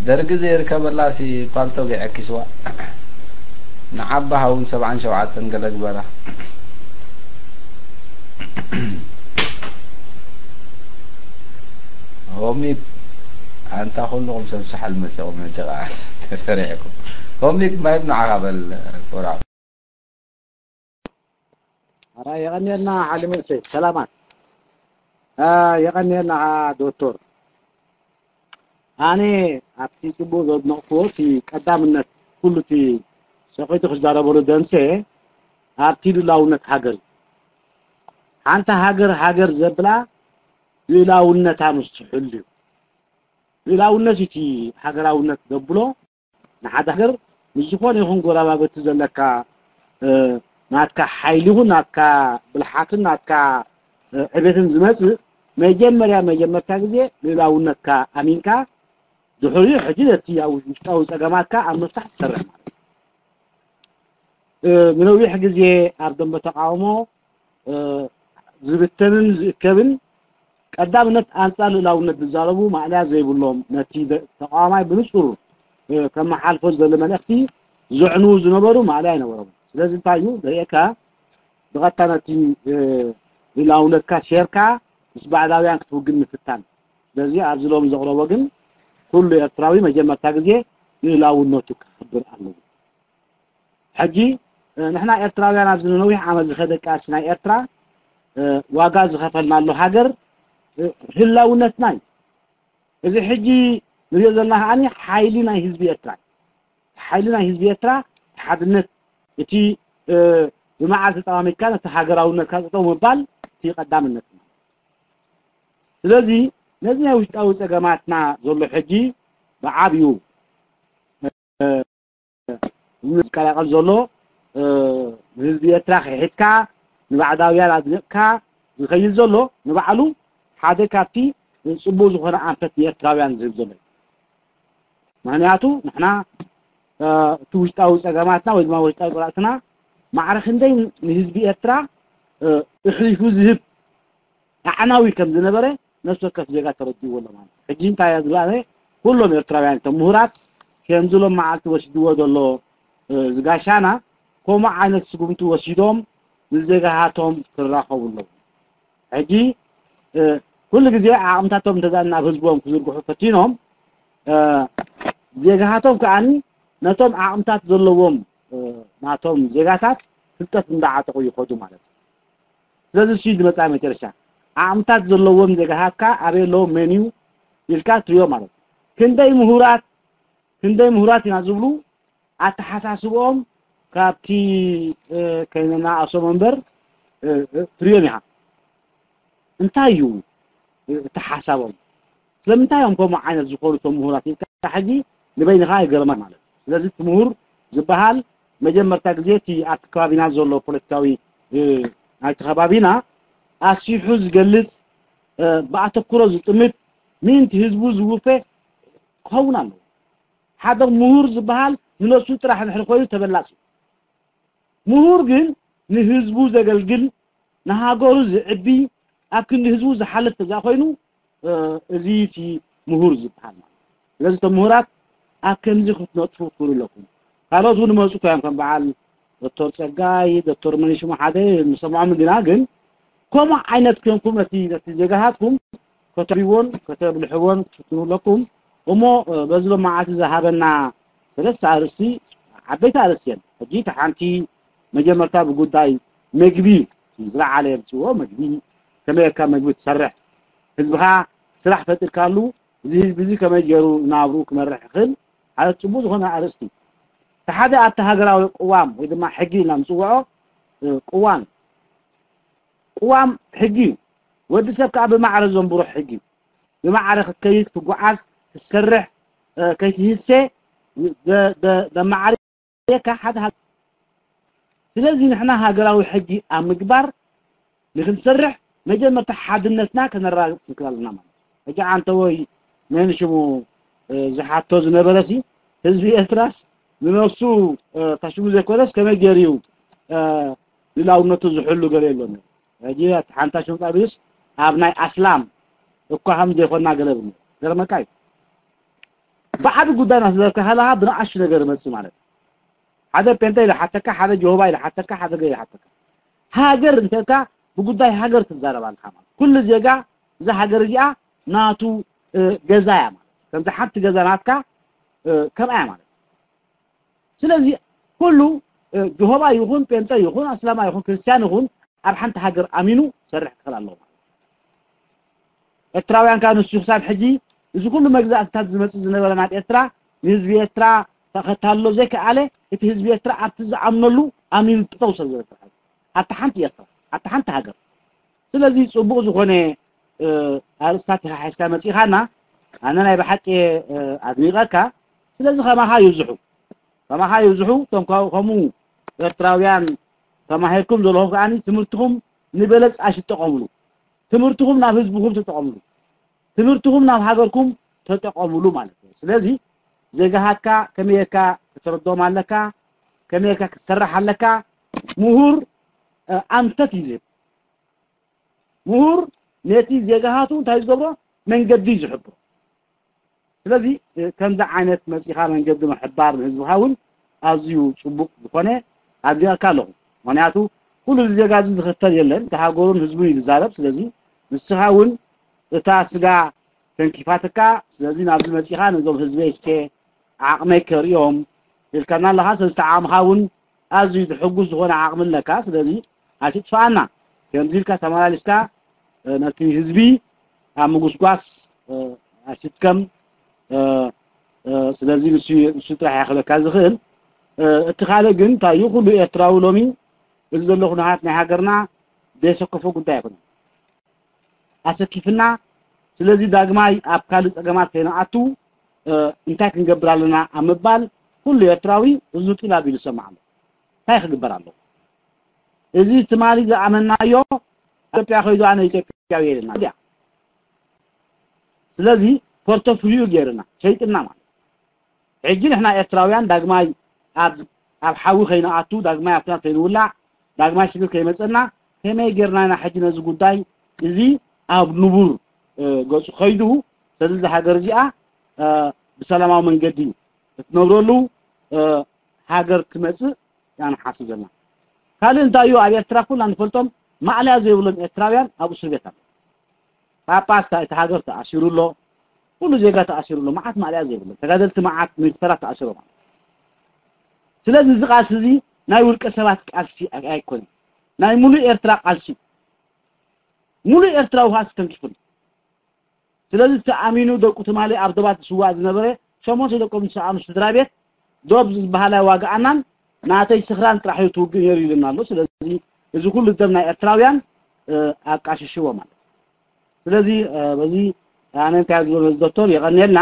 ደርጊ ዘይርከበላሲ ፓልቶግ የዕኪስዋ። ንዓባ ሃውን ሰብዓን ሸውዓተን ገለ ግበራ። ሆሚፕ፣ ኣንታ ኩልኹም ሰብ ሳሕል መሲኹም ሕጂ ኸዓ ተሰሪዕኩም። ሆሚፕ ማይክ ንዓኻ በል፣ ኮራ። ኣራ የቐንየልና ሓሊ መንእሰይ፣ ሰላማት። አ፣ የቐንየልና ዶክተር። ኣነ ኣብቲ ጽቡቕ ዘድነቕኩዎ እቲ ቀዳምነት ኩሉ እቲ ሰኺቱ ክዛረበሉ ደምሴ ኣብቲ ልኡላውነት ሃገር እዩ። ሓንቲ ሃገር ሃገር ዘብላ ልኡላውነታ ምስ ትሕሉ እዩ። ልኡላውነት እቲ ሃገራውነት ዘብሎ ንሓደ ሃገር ምስ ዝኾነ ይኹን ጎረባብቲ ዘለካ፣ እ፣ ናትካ ሓይሊ ይኹን ናትካ ብልሓትን ናትካ፣ እ፣ ዕቤትን ዝመጽእ መጀመርያ መጀመርታ ግዜ ልኡላውነትካ ኣሚንካ ድሕሪኡ ሕጂ ነቲ ኣብ ውሽጣዊ ጸገማትካ ኣብ ምፍታሕ ትሰርሕ ማለት እዩ። እ፣ ንነዊሕ ግዜ ኣብ ደንበ ተቃውሞ፣ እ፣ ዝብተንን ዝእከብን ቀዳምነት ኣንጻር ልኡላውነት ዝዛረቡ ማእለያ ዘይብሎም ነቲ ደ-፣ ተቃዋማይ ብንጹር፣ እ፣ ከመሓልፎ ዝደሊ መልእኽቲ ዘዕንዉ ዝነበሩ ማእለያ ኣይነበሮምን። ስለዚ እንታይ እዩ ደሪኤካ ብቐጥታ ነቲ፣ እ፣ ልኡላውነትካ ሴርካ ምስ ባዕዳውያን ክትውግን ምፍታን። ስለዚ ኣብዚ ሎሚ ዘቕረቦ ግን ኩሉ ኤርትራዊ መጀመርታ ግዜ ልኡላውነቱ ከኽብር ኣለዎ። ሕጂ ንሕና ኤርትራውያን ኣብዚ ንነዊሕ ዓመት ዝኸደ ቃልሲ ናይ ኤርትራ ዋጋ ዝኸፈልናሉ ሃገር ህላውነትና እዩ። እዚ ሕጂ ንሪኦ ዘለና ከዓኒ ሓይሊ ናይ ህዝቢ ኤርትራ እዩ። ሓይሊ ናይ ህዝቢ ኤርትራ ሓድነት፣ እቲ ብመዓልቲ ጠማሚትካ ነቲ ሃገራውነትካ ጠጠው ምባል እቲ ቀዳምነት እዩ። ስለዚ ነዚ ናይ ውሽጣዊ ጸገማትና ዘሎ ሕጂ ብዓብዩ ዝቀላቀል ዘሎ ንህዝቢ ኤርትራ ክሒድካ ንባዕዳውያን ኣድኒቕካ ዝኸይድ ዘሎ ንባዕሉ ሓደ ካብቲ ጽቡቅ ዝኾነ ኣንፈት ንኤርትራውያን ዝህብ ዘሎ እዩ። ምክንያቱ ንሕና እቲ ውሽጣዊ ጸገማትና ወይ ድማ ውሽጣዊ ጸላእትና ማዕረ ክንደይ ንህዝቢ ኤርትራ እሕሊፉ ዝህብ ኣዕናዊ ከም ዝነበረ ነፍሲ ወከፍ ዜጋ ተረዲእዎ ኣሎ ማለት እዩ። ሕጂ እንታይ እያ ዝብላ? ኣነ ኩሎም ኤርትራውያን እቶም ምሁራት ከምዚ ሎም መዓልቲ ወሲድዎ ዘሎ ዝጋሻና ከምኡ ዓይነት ስጉምቲ ወሲዶም ንዜጋሃቶም ክራኸቡ ኣለዎም። ሕጂ ኩሉ ግዜ ዓቕምታቶም እንተዛ ናብ ህዝቦም ክዝርግሑ ፈቲኖም ዜጋሃቶም ከዓኒ ነቶም ዓቕምታት ዘለዎም ናቶም ዜጋታት ፍልጠት እንዳዓጠቑ ይኸዱ ማለት እዩ። ስለዚ እሱ ዝመፅኣ መጨረሻ ዓቕምታት ዘለዎም ዜጋታትካ ኣበይ ኣለዉ መን እዩ ኢልካ ትሪኦ ማለት እዩ። ክንደይ ምሁራት ክንደይ ምሁራት ኢና ዝብሉ ኣተሓሳስብኦም ካብቲ ከይነናኣሶም እምበር ትሪኦም ኢኻ። እንታይ እዩ እቲ ሓሳቦም? ስለምንታይ እዮም ከምኡ ዓይነት ዝኾኑ እቶም ምሁራት ኢልካ ሕጂ ንበይንኻ ይገርመካ ማለት እዩ። ስለዚ እቲ ምሁር ዝበሃል መጀመርታ ግዜ እቲ ኣብቲ ከባቢና ዘሎ ፖለቲካዊ ናይቲ ከባቢና ኣስፊሑ ዝገልጽ ብኣተኩሮ ዝጥምት ምእንቲ ህዝቡ ዝውፈ ክኸውን ኣለዎ። ሓደ ምሁር ዝበሃል ንነብሱ ጥራሕ እንድሕር ኮይኑ ተበላጺ ምሁር ግን ንህዝቡ ዘገልግል ንሃገሩ ዝዕቢ ኣብ ክንዲ ህዝቡ ዝሓልፍ ተዛ ኮይኑ እዚ እቲ ምሁር ዝበሃል ማለት ስለዚ እቶም ምሁራት ኣብ ከምዚ ክትነጥፉ ትኽእሉ ኣለኩም። ካልኦት እውን መፁ እዮም ከም በዓል ዶክተር ፀጋይ ዶክተር መኒሽሙ ሓደ ንሰምዖም እንዲና ግን ከምኡ ዓይነት ኮንኩም ነቲ ነቲ ዜጋታትኩም ከተብልሕዎን ከተብልሕዎን ክትፍትኑ ኣለኩም። እሞ በዚ ሎም መዓልቲ ዝሃበና ሰለስተ ኣርእስቲ ዓበይቲ ኣርእስቲ እየን። ሕጂ እቲ ሓንቲ መጀመርታ ብጉዳይ መግቢ ዝለዓለ የምፅዎ። መግቢ ከመይ ጌርካ መግቢ ትሰርሕ፣ ህዝብኻ ስራሕ ፈጢርካሉ እዚ ህዝቢ እዚ ከመይ ገይሩ ናብርኡ ክመርሕ ይኽእል ሓደ ፅቡቅ ዝኾነ ኣርእስቲ። እቲ ሓደ ኣብቲ ሃገራዊ ቅዋም ወይ ድማ ሕጊ ኢልና ንፅውዖ ቅዋም ቅዋም ሕጊ እዩ። ወዲ ሰብ ከዓ ብማዕረ ዘንብሮ ሕጊ እዩ። ብማዕረ ክትከይድ ክትጓዓዝ ክትሰርሕ ከይትህሰ ዘማዕርየካ ሓደ ሃገር። ስለዚ ንሕና ሃገራዊ ሕጊ ኣብ ምግባር ንክንሰርሕ መጀመርታ ሓድነትና ከነረጋግፅ ንክእል ኣለና ማለት እዩ። ሕጂ ዓንተወይ መን ሽሙ ዝሓቶ ዝነበረ ሲ ህዝቢ ኤርትራስ ንነብሱ ታሽሙ ዘይኮነስ ከመይ ገይሩ እዩ ልላውነቱ ዝሕሉ ገለ የሎን። ሕጂ ሓንታ ሽምጣ ቢስ ኣብ ናይ ኣስላም እኳ ከም ዘይኮና ገለ ብሎ ገርመካ እዩ። ብዓቢ ጉዳይ ናተዘርከ ከለኻ ብንኣሽቱ ነገር መጽእ ማለት ሓደ ፔንተ ይልሓተካ ሓደ ጆሆባ ይልሓተካ ሓደ ገ ይሓተካ ሃገር እንተልካ ብጉዳይ ሃገር ትዛረብ ኣለካ ማለት ኩሉ ዜጋ እዛ ሃገር እዚኣ ናቱ ገዛ እያ ማለት ከምዚ ሓንቲ ገዛ ናትካ ከምኣ እያ ማለት ስለዚ ኩሉ ጆሆባ ይኹን ጴንጠ ይኹን ኣስላማ ይኹን ክርስትያን ይኹን ኣብ ሓንቲ ሃገር ኣሚኑ ሰርሕ ክኽእል ኣለዎ ማለት ኤርትራውያን ከዓ ንሱ ክሳብ ሕጂ እዚ ኩሉ መግዛእትታት ዝመፅእ ዝነበረ ናብ ኤርትራ ንህዝቢ ኤርትራ ተኸታሎ ዘይከኣለ እቲ ህዝቢ ኤርትራ ኣብቲ ዝኣምነሉ ኣሚኑ ጠጠው ሰብ ዝበለ ኣብቲ ሓንቲ ኤርትራ ኣብቲ ሓንቲ ሃገር ስለዚ ፅቡቅ ዝኾነ ኣርእስታት ኢኻ ሓዝካ መፂኻና ኣነ ናይ ብሓቂ ኣድኒቐካ ስለዚ ከማኻ ይብዝሑ ከማኻ ይብዝሑ እቶም ከምኡ ኤርትራውያን ተማሂርኩም ዘለኹም ከዓኒ ትምህርትኹም ንበለፅ ኣይትጠቐምሉ ትምህርትኹም ናብ ህዝብኹም ተጠቐምሉ ትምህርትኹም ናብ ሃገርኩም ተጠቐምሉ ማለት እዩ ስለዚ ዜጋሃትካ ከመየካ ክትረዶም ኣለካ ከመየካ ክትሰርሕ ኣለካ ምሁር ኣንፈት እዩ ዝህብ ምሁር ነቲ ዜጋሃቱ እንታይ ዝገብሮ መንገዲ እዩ ዝሕብሮ ስለዚ ከምዚ ዓይነት መፂኻ መንገዲ ምሕባር ንህዝብኻ እውን ኣዝዩ ፅቡቅ ዝኾነ ኣድኒቕካ ኣለኹ ምክንያቱ ኩሉ እዚ ዜጋ እዚ ዝኽተል የለን እቲ ሃገሩን ህዝቡን እዩ ዝዛረብ ስለዚ ንስኻ እውን እታ ስጋ ተንኪፋትካ ስለዚ ናብዚ መፂኻ ነዞም ህዝበይ እስከ ዓቕመይ ከርእዮም ኢልካና ኣለኻ ስለዚ እቲ ዓቕምኻ እውን ኣዝዩ ዝሕጉስ ዝኾነ ዓቕሚ ኣለካ። ስለዚ ኣይትጥፋኣና። ከምዚ ኢልካ ተመላሊስካ ነቲ ህዝቢ ኣብ ምጉስጓስ ኣይትድከም። ስለዚ ንሱ ጥራሕ ይኽለካ ዝኽእል። እቲ ካልእ ግን እንታይ እዩ፣ ኩሉ ኤርትራዊ ሎሚ እዚ ዘሎ ኩነታት ናይ ሃገርና ዘይሰከፎ ጉዳይ ኣይኮነን። ኣሰኪፍና። ስለዚ ዳግማይ ኣብ ካልእ ጸገማት ከይንኣቱ እንታይ ክንገብር ኣለና ኣብ ምባል ኩሉ ኤርትራዊ እዝኑ ጢል ኣቢሉ ዝሰማዕ ኣሎ። እንታይ ክግበር ኣለዎ? እዚ ትማሊ ዝኣመናዮ ኢትዮጵያ ከይዱ ኣነ ኢትዮጵያዊ የለና ድያ? ስለዚ ፖርቶፍሊዩ ገይርና ሸይጥና ማለት። ሕጂ ንሕና ኤርትራውያን ዳግማይ ኣብ ኣብ ሓዊ ከይንኣቱ፣ ዳግማይ ኣብ ኩናት ከይንውላዕ፣ ዳግማይ ሽግር ከይመጸና ከመይ ጌርና ኢና ሕጂ ነዚ ጉዳይ እዚ ኣብ ንቡር ገጹ ከይዱ፣ ስለዚ እዛ ሃገር እዚኣ ብሰላማዊ መንገዲ እትነብረሉ ሃገር ትመጽእ ኢና ንሓስብ ዘለና። ካልእ እንታይ እዩ? ኣብ ኤርትራ ኩልና ንፈልጦም ማእለያ ዘይብሎም ኤርትራውያን ኣብ እስር ቤት ኣለዉ። ጳጳስ እቲ ሃገር ተኣሲሩ ኣሎ። ኩሉ ዜጋ ተኣሲሩ ኣሎ። መዓት ማእለያ ዘይብሎም ተጋደልቲ፣ መዓት ሚኒስተራት ተኣሲሮም ኣለዉ። ስለዚ እዚ ቃልሲ እዚ ናይ ውልቀ ሰባት ቃልሲ ኣይኮነን። ናይ ሙሉእ ኤርትራ ቃልሲ እዩ። ሙሉእ ኤርትራዊ ከዓ ተተንኪፉ ኣሎ። ስለዚ ተኣሚኑ ደቁ ትማሊ ኣብ ዶባት ዝስዋእ ዝነበረ ሸሞንተ ደቆም ዝሰኣኑ ስድራ ቤት ዶብ ዝበሃላ ዋግኣናን ናተይ ስኽራን ጥራሕ እዩ ትውግእ ነይሩ ኢሉና ኣሎ። ስለዚ እዚ ኩሉ ደም ናይ ኤርትራውያን ኣቃሽሽዎ ማለት። ስለዚ በዚ ኣነ እንታይ ዝብል ዶክተር የቐንየልና፣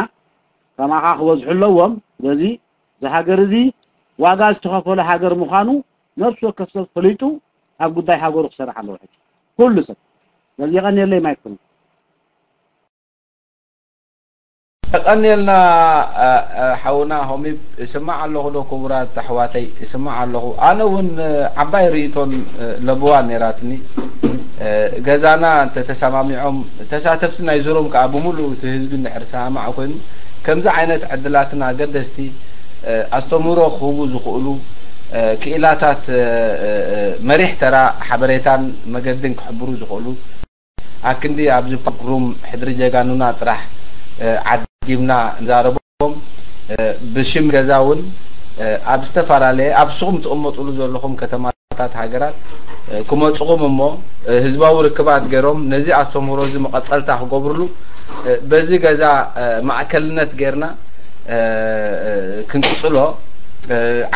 ከማኻ ክበዝሑ ኣለዎም። ስለዚ እዚ ሃገር እዚ ዋጋ ዝተኸፈለ ሃገር ምዃኑ ነፍሲ ወከፍ ሰብ ፈሊጡ ኣብ ጉዳይ ሃገሩ ክሰርሕ ኣለዎ። ሕጂ ኩሉ ሰብ ነዚ የቐንየለይ ማይክ ፍሪ። ተቐንየልና ሓውና ሆሚብ። እስማዕ ኣለኹ ዶ ክቡራት ኣሕዋተይ? እስማዕ ኣለኹ። ኣነ እውን ዓባይ ርእቶን ለበዋ ነይራትኒ። ገዛና እንተተሰማሚዖም ተሳተፍቲ ናይ ዙሮም ከዓ ብምሉእ እቲ ህዝቢ እንድሕር ሰማማዕ ኮይኑ ከምዚ ዓይነት ዕድላትን ኣገደስቲ ኣስተምህሮ ክህቡ ዝኽእሉ ክኢላታት መሪሕ ተራ ሓበሬታን መገድን ክሕብሩ ዝኽእሉ ኣክንዲ ኣብዚ ፕሮግራም ሕድሪ ጀጋኑና ጥራሕ ዓዲምና ንዛረቦም ብሽም ገዛ እውን ኣብ ዝተፈላለየ ኣብ ስኹም ትቕመጥሉ ዘለኹም ከተማታት ሃገራት ክመፅኹም እሞ ህዝባዊ ርክባት ገይሮም ነዚ ኣስተምህሮ እዚ መቐፀልታ ክገብርሉ በዚ ገዛ ማእከልነት ገይርና ክንቅፅሎ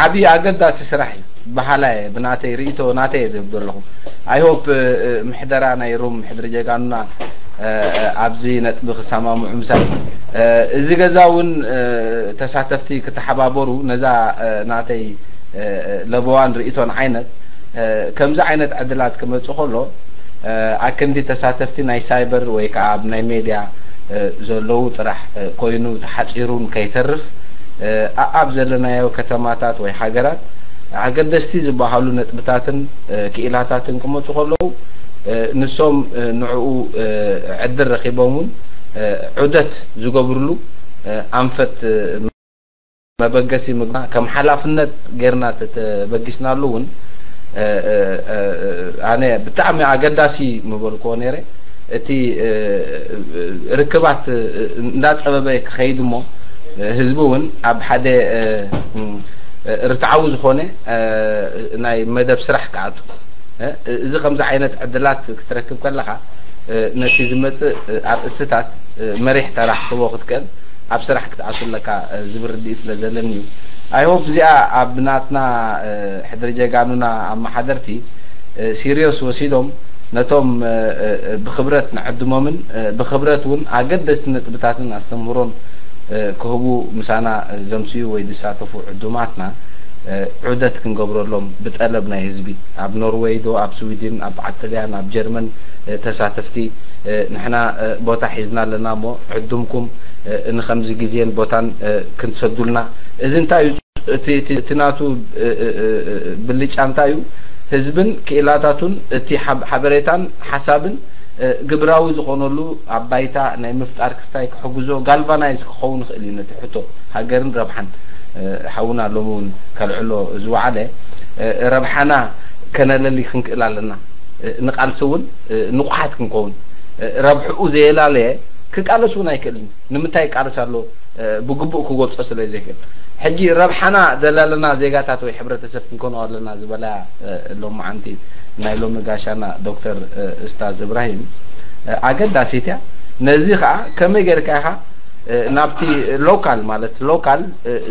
ዓብዪ ኣገዳሲ ስራሕ እዩ። በሃላይ ብናተይ ርእቶ ናተይ ዝህብ ዘለኹ። I hope ምሕደራ ናይ ሩም ሕድሪ ጀጋኑና ኣብዚ ነጥቢ ክሰማምዑ ምሳይ እዚ ገዛ እውን ተሳተፍቲ ክተሓባበሩ ነዛ ናተይ ለበዋን ርእቶን ዓይነት ከምዚ ዓይነት ዕድላት ክመፅእ ከሎ ኣክንዲ ተሳተፍቲ ናይ ሳይበር ወይ ከዓ ኣብ ናይ ሜድያ ዘለዉ ጥራሕ ኮይኑ ተሓፂሩን ከይተርፍ ኣኣብ ዘለናዮ ከተማታት ወይ ሃገራት ኣገደስቲ ዝበሃሉ ነጥብታትን ክኢላታትን ክመፁ ከለዉ ንሶም ንዕኡ ዕድል ረኪቦም እውን ዑደት ዝገብርሉ ኣንፈት መበገሲ ምግባር ከም ሓላፍነት ጌርና ተተበጊስናሉ እውን ኣነ ብጣዕሚ ኣገዳሲ ምበልክዎ ነይረ። እቲ ርክባት እንዳፀበበ ክኸይድ እሞ ህዝቢ እውን ኣብ ሓደ ርትዓዊ ዝኾነ ናይ መደብ ስራሕ ክኣቱ እዚ ከምዚ ዓይነት ዕድላት ክትረክብ ከለኻ ነቲ ዝመፅእ ኣርእስትታት መሪሕ ተራ ክትህቦ ክትክእል ኣብ ስራሕ ክትኣቱ ኣለካ ዝብል ርድኢት ስለ ዘለኒ እዩ። I hope እዚኣ ኣብ ናትና ሕድሪ ጀጋኑና ኣመሓደርቲ serious ወሲዶም ነቶም ብኽብረት ንዕድሞምን ብኽብረት እውን ኣገደስቲ ነጥብታትን ኣስተምህሮን ክህቡ ምሳና ዘምስዩ ወይ ዝሳተፉ ዕዱማትና ዑደት ክንገብረሎም ብጠለብ ናይ ህዝቢ ኣብ ኖርወይ ዶ ኣብ ስዊድን ኣብ ዓዲ ጥልያን ኣብ ጀርመን ተሳተፍቲ ንሕና ቦታ ሒዝና ኣለና እሞ ዕዱምኩም ንከምዚ ግዜን ቦታን ክንትሰዱልና እዚ እንታይ እዩ እቲ ናቱ ብልጫ እንታይ እዩ ህዝብን ክኢላታቱን እቲ ሓበሬታን ሓሳብን ግብራዊ ዝኾነሉ ኣብ ባይታ ናይ ምፍጣር ክስታይ ክሕግዞ galvanize ክኸውን ይኽእል እዩ ነቲ ሕቶ ሃገርን ረብሓን ሓውና ሎሚ እውን ከልዕሎ ዝወዓለ ረብሓና ከነለሊ ክንክእል ኣለና ንቃልሲ እውን ንቑሓት ክንከውን ረብሕኡ ዘየላለየ ክቃለስ እውን ኣይክእልን ንምንታይ ይቃለስ ኣሎ ብግቡእ ክገልጾ ስለ ዘይክእል ሕጂ ረብሓና ደላለና ዜጋታት ወይ ሕብረተሰብ ክንኮኖ ኣለና ዝበላ ሎማዓንቲ ናይ ሎሚ ጋሻና ዶክተር እስታዝ እብራሂም ኣገዳሲት እያ። ነዚ ከዓ ከመይ ጌርካ ኢኻ ናብቲ ሎካል ማለት ሎካል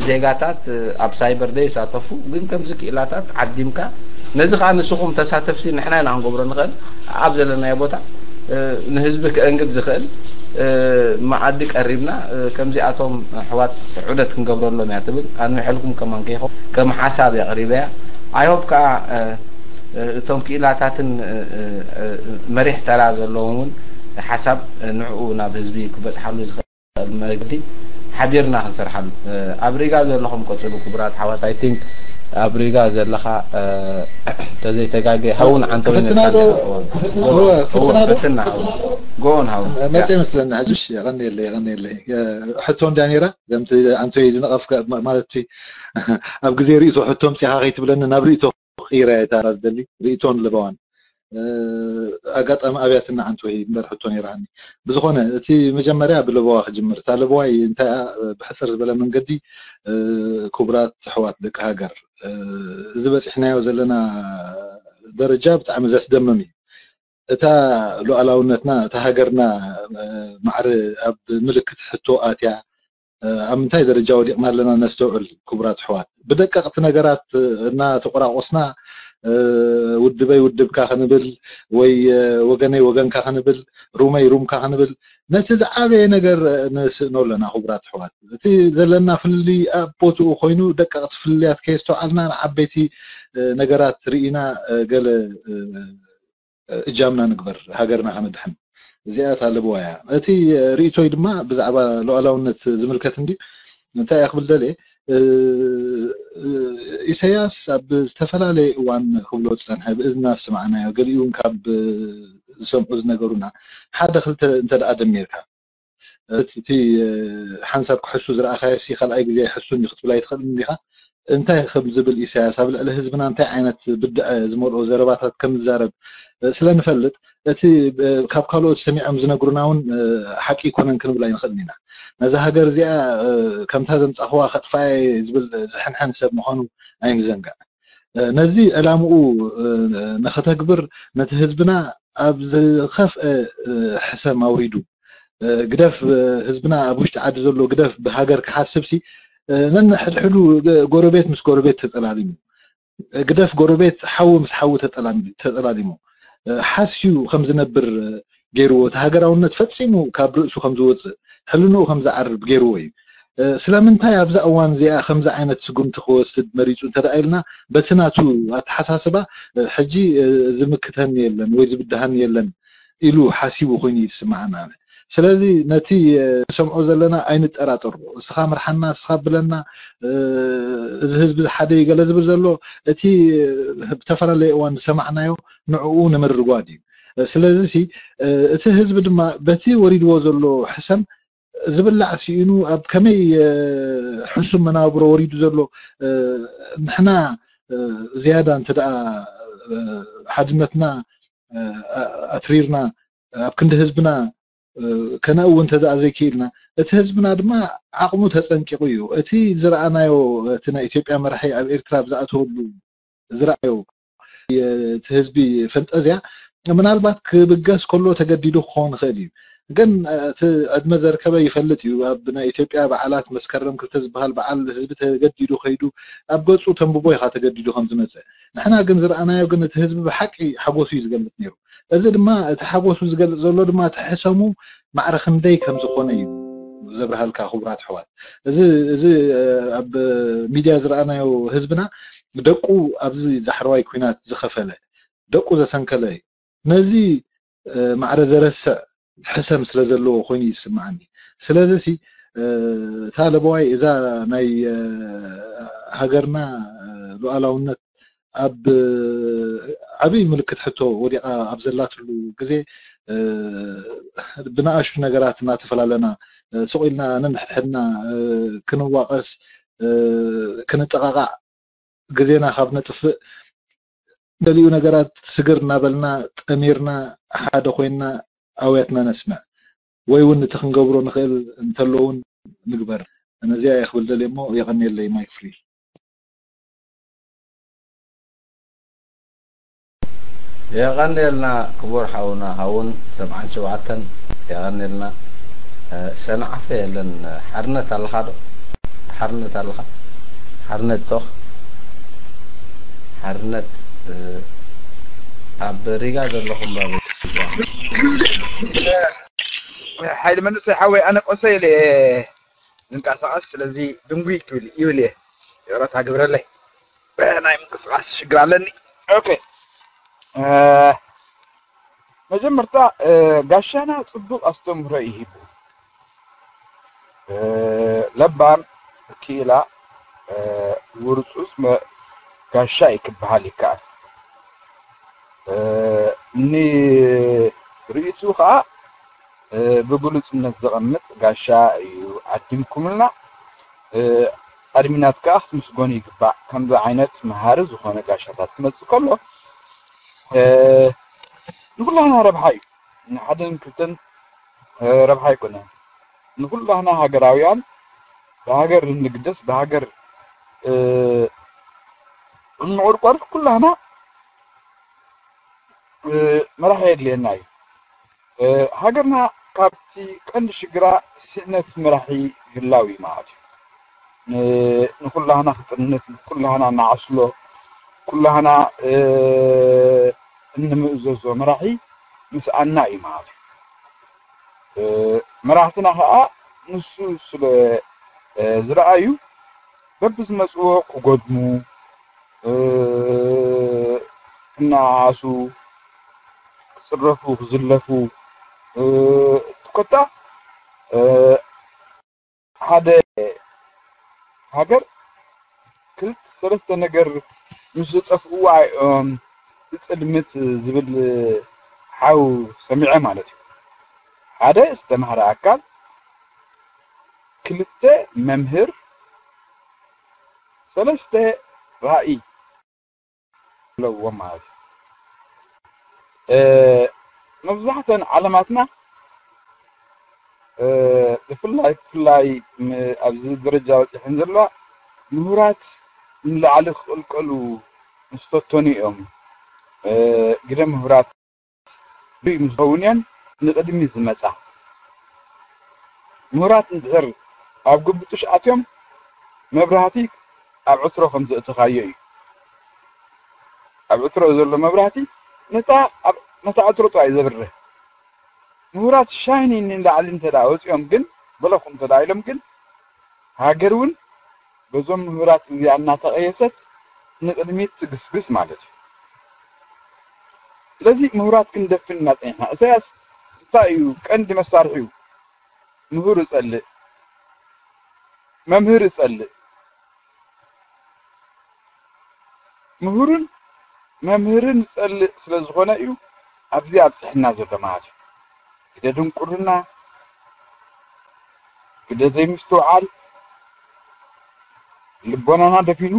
ዜጋታት ኣብ ሳይበር ዘይሳተፉ ግን ከምዚ ክኢላታት ዓዲምካ ነዚ ከዓ ንስኹም ተሳተፍቲ ንሕና ኢና ክንገብሮ ንኽእል ኣብ ዘለናዮ ቦታ ንህዝቢ ክእንግድ ዝኽእል መኣዲ ቀሪብና ከምዚኣቶም ኣሕዋት ዑደት ክንገብረሎም እያ ትብል ኣንዊሐልኩም ከማን ከይኮ ከም ሓሳብ የቕሪበያ ኣይሆፕ ከዓ እቶም ክኢላታትን መሪሕ ተራ ዘለዎም እውን ሓሳብ ንዕኡ ናብ ህዝቢ ክበፅሓሉ ዝኽእል መግዲ ሓቢርና ክንሰርሓሉ ኣብ ሪጋ ዘለኹም ቀፅሉ ክቡራት ሓዋት I think ኣብ ሪጋ ዘለኻ ተዘይተጋገ ሃውን ዓንተወይነ ፈትና ዶ? ፈትና ዶ? ፈትና ሃው ጎን ሃው መጽ ይመስለና ሕጅሽ የቐንየለይ የቐንየለይ ሕቶ እንዳ ነራ ከምቲ ኣንቶይ ዝነቐፍ ማለት ኣብ ግዜ ርእቶ ሕቶ ምጽኻ ከይትብለኒ ናብ ርእቶ ቂረ እታ ዝደሊ ርእቶን ልበዋን ኣጋጣሚ ኣብያትና ኣንተ ወይ እምበር ሕቶ ነይራኒ ብዝኾነ እቲ መጀመርያ ብለበዋ ክጅምር እታ ለበዋይ እንታይ ብሕፅር ዝበለ መንገዲ ክቡራት ኣሕዋት ደቂ ሃገር እዚ በፂሕናዮ ዘለና ደረጃ ብጣዕሚ ዘስደምም እዩ እታ ሉዓላውነትና እታ ሃገርና ማዕረ ኣብ ምልክት ሕቶ ኣትያ ኣብ ምንታይ ደረጃ ወዲቕና ኣለና ነስተውዕል ክቡራት ኣሕዋት ብደቀቕቲ ነገራት እና ተቆራቆስና ውድበይ ውድብካ ክንብል ወይ ወገነይ ወገንካ ክንብል ሩመይ ሩምካ ክንብል ነቲ ዝዓበየ ነገር ንስእኖ ኣለና ክቡራት ኣሕዋት እቲ ዘለና ፍልልይ ኣብ ቦትኡ ኮይኑ ደቀቕቲ ፍልልያት ከየስተውዓልና ንዓበይቲ ነገራት ርኢና ገለ እጃምና ንግበር ሃገርና ከነድሕን እዚኣ እታ ለበዋ እያ እቲ ርእቶይ ድማ ብዛዕባ ሉዓላውነት ዝምልከት እንዲ እንታይ እያ ክብል ደልየ ኢሳያስ ኣብ ዝተፈላለየ እዋን ክብሎ ዝፀንሐ ብእዝና ዝሰማዕናዮ ገሊኡ እውን ካብ ዝሰምዑ ዝነገሩና ሓደ ክልተ እንተ ደኣ ደሚርካ እቲ ሓንሳብ ክሕሱ ዝረኣኻዮ ሲ ካልኣይ ግዜ ኣይሕሱን እዩ ክትብል ኣይትኽእልን እንዲኻ እንታይ ከም ዝብል ኢሳያስ ኣብ ልዕሊ ህዝብና እንታይ ዓይነት ብድዐ ዝመልኦ ዘረባታት ከም ዝዛረብ ስለ ንፈልጥ እቲ ካብ ካልኦት ሰሚዖም ዝነግሩና እውን ሓቂ ይኮነን ክንብል ኣይንኽእልን ኢና ነዛ ሃገር እዚኣ ከምታ ዘምፃኽዋ ከጥፋየ ዝብል ዝሕንሐን ሰብ ምዃኑ ኣይንዘንጋዕ ነዚ ዕላምኡ ንኸተግብር ነቲ ህዝብና ኣብ ዝኸፍአ ሕሰም ኣውሪዱ ግደፍ ህዝብና ኣብ ውሽጢ ዓዲ ዘሎ ግደፍ ብሃገር ክሓስብ ሲ ነንሕድሕዱ ጎረቤት ምስ ጎረቤት ተጠላሊሙ ግደፍ ጎረቤት ሓዊ ምስ ሓዊ ተጠላሊሙ ሓስዩ ከም ዝነብር ገይርዎ እቲ ሃገራውነት ፈፂሙ ካብ ርእሱ ከም ዝወፅእ ሕልንኡ ከም ዝዓርብ ገይርዎ እዩ ስለምንታይ ኣብዛ እዋን እዚኣ ከምዚ ዓይነት ስጉምቲ ክወስድ መሪፁ እንተ ኢልና በቲ ናቱ ኣተሓሳስባ ሕጂ ዝምክተኒ የለን ወይ ዝብድሃኒ የለን ኢሉ ሓሲቡ ኮይኑ እዩ ዝስምዓና ስለዚ ነቲ ሰምዖ ዘለና ኣይንጠራጠሮ እስኻ ምርሓና እስኻ ብለና እዚ ህዝቢ ሓደ ገለ ዝብል ዘሎ እቲ ብተፈላለየ እዋን ዝሰማዕናዮ ንዕኡ ንምርጓድ እዩ ስለዚ እቲ ህዝቢ ድማ በቲ ወሪድዎ ዘሎ ሕሰም ዝብላዕ ስኢኑ ኣብ ከመይ ሕሱም መናብሮ ወሪዱ ዘሎ ንሕና ዝያዳ እንተ ሓድነትና ኣትሪርና ኣብ ክንዲ ህዝብና ከነእው እንተ ዘይክኢልና እቲ ህዝብና ድማ ዓቕሙ ተፀንቂቑ እዩ እቲ ዝረኣናዮ እቲ ናይ ኢትዮጵያ መራሒ ኣብ ኤርትራ ብዝኣተወሉ ዝረኣዮ እቲ ህዝቢ ፈንጠዝያ ምናልባት ክብገስ ከሎ ተገዲዱ ክኸውን ይኽእል እዩ ግን እቲ ዕድመ ዘርከበ ይፈልጥ እዩ ኣብ ናይ ኢትዮጵያ በዓላት መስከረም ክልተ ዝበሃል በዓል ህዝቢ ተገዲዱ ከይዱ ኣብ ገፁ ተንብቦ ኢኻ ተገዲዱ ከም ዝመፀ ንሕና ግን ዝረኣናዮ ግን እቲ ህዝቢ ብሓቂ ሓጎሱ እዩ ዝገልፅ ነይሩ እዚ ድማ እቲ ሓጎሱ ዝገልፅ ዘሎ ድማ እቲ ሕሰሙ ማዕረ ክንደይ ከም ዝኾነ እዩ ዘብርሃልካ ክቡራት ኣሕዋት እዚ እዚ ኣብ ሚድያ ዝረኣናዮ ህዝብና ደቁ ኣብዚ ዛሕረዋይ ኩናት ዝኸፈለ ደቁ ዘሰንከለ እዩ ነዚ ማዕረ ዘረስዕ ሕሰም ስለ ዘለዎ ኮይኑ ይስምዓኒ ስለዚ ሲ እታ ለበዋይ እዛ ናይ ሃገርና ሉዓላውነት ኣብ ዓብይ ምልክት ሕቶ ወዲቓ ኣብ ዘላትሉ ግዜ ብንኣሽቱ ነገራት እናተፈላለና ስቕ ኢልና ነንሕድሕድና ክንዋቐስ ክንጠቓቓዕ ግዜና ካብ ነጥፍእ ገሊኡ ነገራት ስግር እናበልና ጠሚርና ሓደ ኮይንና ኣውያትና ነስምዕ ወይ እውን እቲ ክንገብሮ ንኽእል እንተሎ እውን ንግበር ነዚኣ እየ ክብል ደልየ እሞ የቐንየለይ ማይክ ፍሪ። የቐንየልና ክቡር ሓውና ሃውን ሰብዓን ሸውዓተን። የቐንየልና። ሰንዓፈ የለን። ሓርነት ኣለኻ ዶ? ሓርነት ኣለኻ? ሓርነት ቶኽ ሓርነት ኣብ ሪጋ ዘለኹም ባብ ሓይሊ መንእሰይ ሓወይ ኣነ ቆሰ ኢለ ዝንቀሳቐስ ስለዚ ድንጉይ ክብል ይብል እየ። ይቕረታ ግብረለይ። ናይ ምንቅስቃስ ሽግር ኣለኒ። ኦኬ። መጀመርታ ጋሻና ጽቡቕ ኣስተምህሮ እዩ ሂቡ። ለባም ክኢላ ውርጹጽ ጋሻ እዩ ክበሃል ይከኣል። ንርእይቱ ከዓ ብግሉጽነት ዘቐምጥ ጋሻ እዩ ዓዲምኩምልና። ኣድሚናት ከዓ ክትምስገኑ ይግባእ። ከምዚ ዓይነት መሃሪ ዝኾነ ጋሻታት ክመጽእ ከሎ ንኩላህና ረብሓ እዩ። ንሓደን ክልተን ረብሓ ኣይኮነን። ንኩላህና ሃገራውያን ብሃገር እንግደስ፣ ብሃገር እንዕርቆር ኩላህና መራሒ የድልየና እዩ። ሃገርና ካብቲ ቀንዲ ሽግራ ስእነት መራሒ ምህላው እዩ ማለት እዩ። ንኩላህና ክጥንት፣ ኩላህና እናዓስሎ፣ ኩላህና እንምእዘዞ መራሒ ምስኣና እዩ ማለት እዩ። መራሕትና ከዓ ንሱ ስለ ዝረኣዩ በብዝመፅዎ ክጎድሙ፣ ክነኣኣሱ፣ ክፅረፉ፣ ክዝለፉ፣ እቲ ኮታ ሓደ ሃገር ክልተ ሰለስተ ነገር ምስ ዝጠፍእዋ እዮም ትፅልምት ዝብል ሓው ሰሚዐ ማለት እዩ። ሓደ ዝተማህረ ኣካል፣ ክልተ መምህር፣ ሰለስተ ራእይ ኣለዎም ማለት እዩ። መብዛሕተን ዓለማትና ብፍላይ ብፍላይ ኣብዚ ደረጃ በፂሐን ዘለዋ ምሁራት ንላዕሊ ክቕልቀሉ ምስ ፈተኑ እዮም ግደ ምሁራት ርኡይ ምስ ዝኸውን እየን ንቕድሚት ዝመፃ። ምሁራት እንድሕር ኣብ ግብጥሽ ኣትዮም መብራህቲ ኣብ ዕትሮ ከም ዘእተኻዮ እዩ። ኣብ ዕትሮ ዘሎ መብራህቲ ነታ ዕትሮ ጥራይ ዘብርህ። ምሁራት ሻይኒ ንላዕሊ እንተ ወፂኦም ግን በለኹ እንተ ኢሎም ግን ሃገር እውን በዞም ምሁራት እዚኣ እናተቐየሰት ንቕድሚት ትግስግስ ማለት እዩ። ስለዚ ምሁራት ክንደፍን እናፀኒሕና፣ ኢሳያስ እንታይ እዩ ቀንዲ መሳርሒኡ? ምሁር እፀልእ፣ መምህር እፀልእ። ምሁርን መምህርን ዝፀልእ ስለ ዝኾነ እዩ ኣብዚ ኣብፅሕና ዘሎ ማለት እዩ። ግደ ድንቁርና፣ ግደ ዘይምስትውዓል፣ ልቦናና ደፊኑ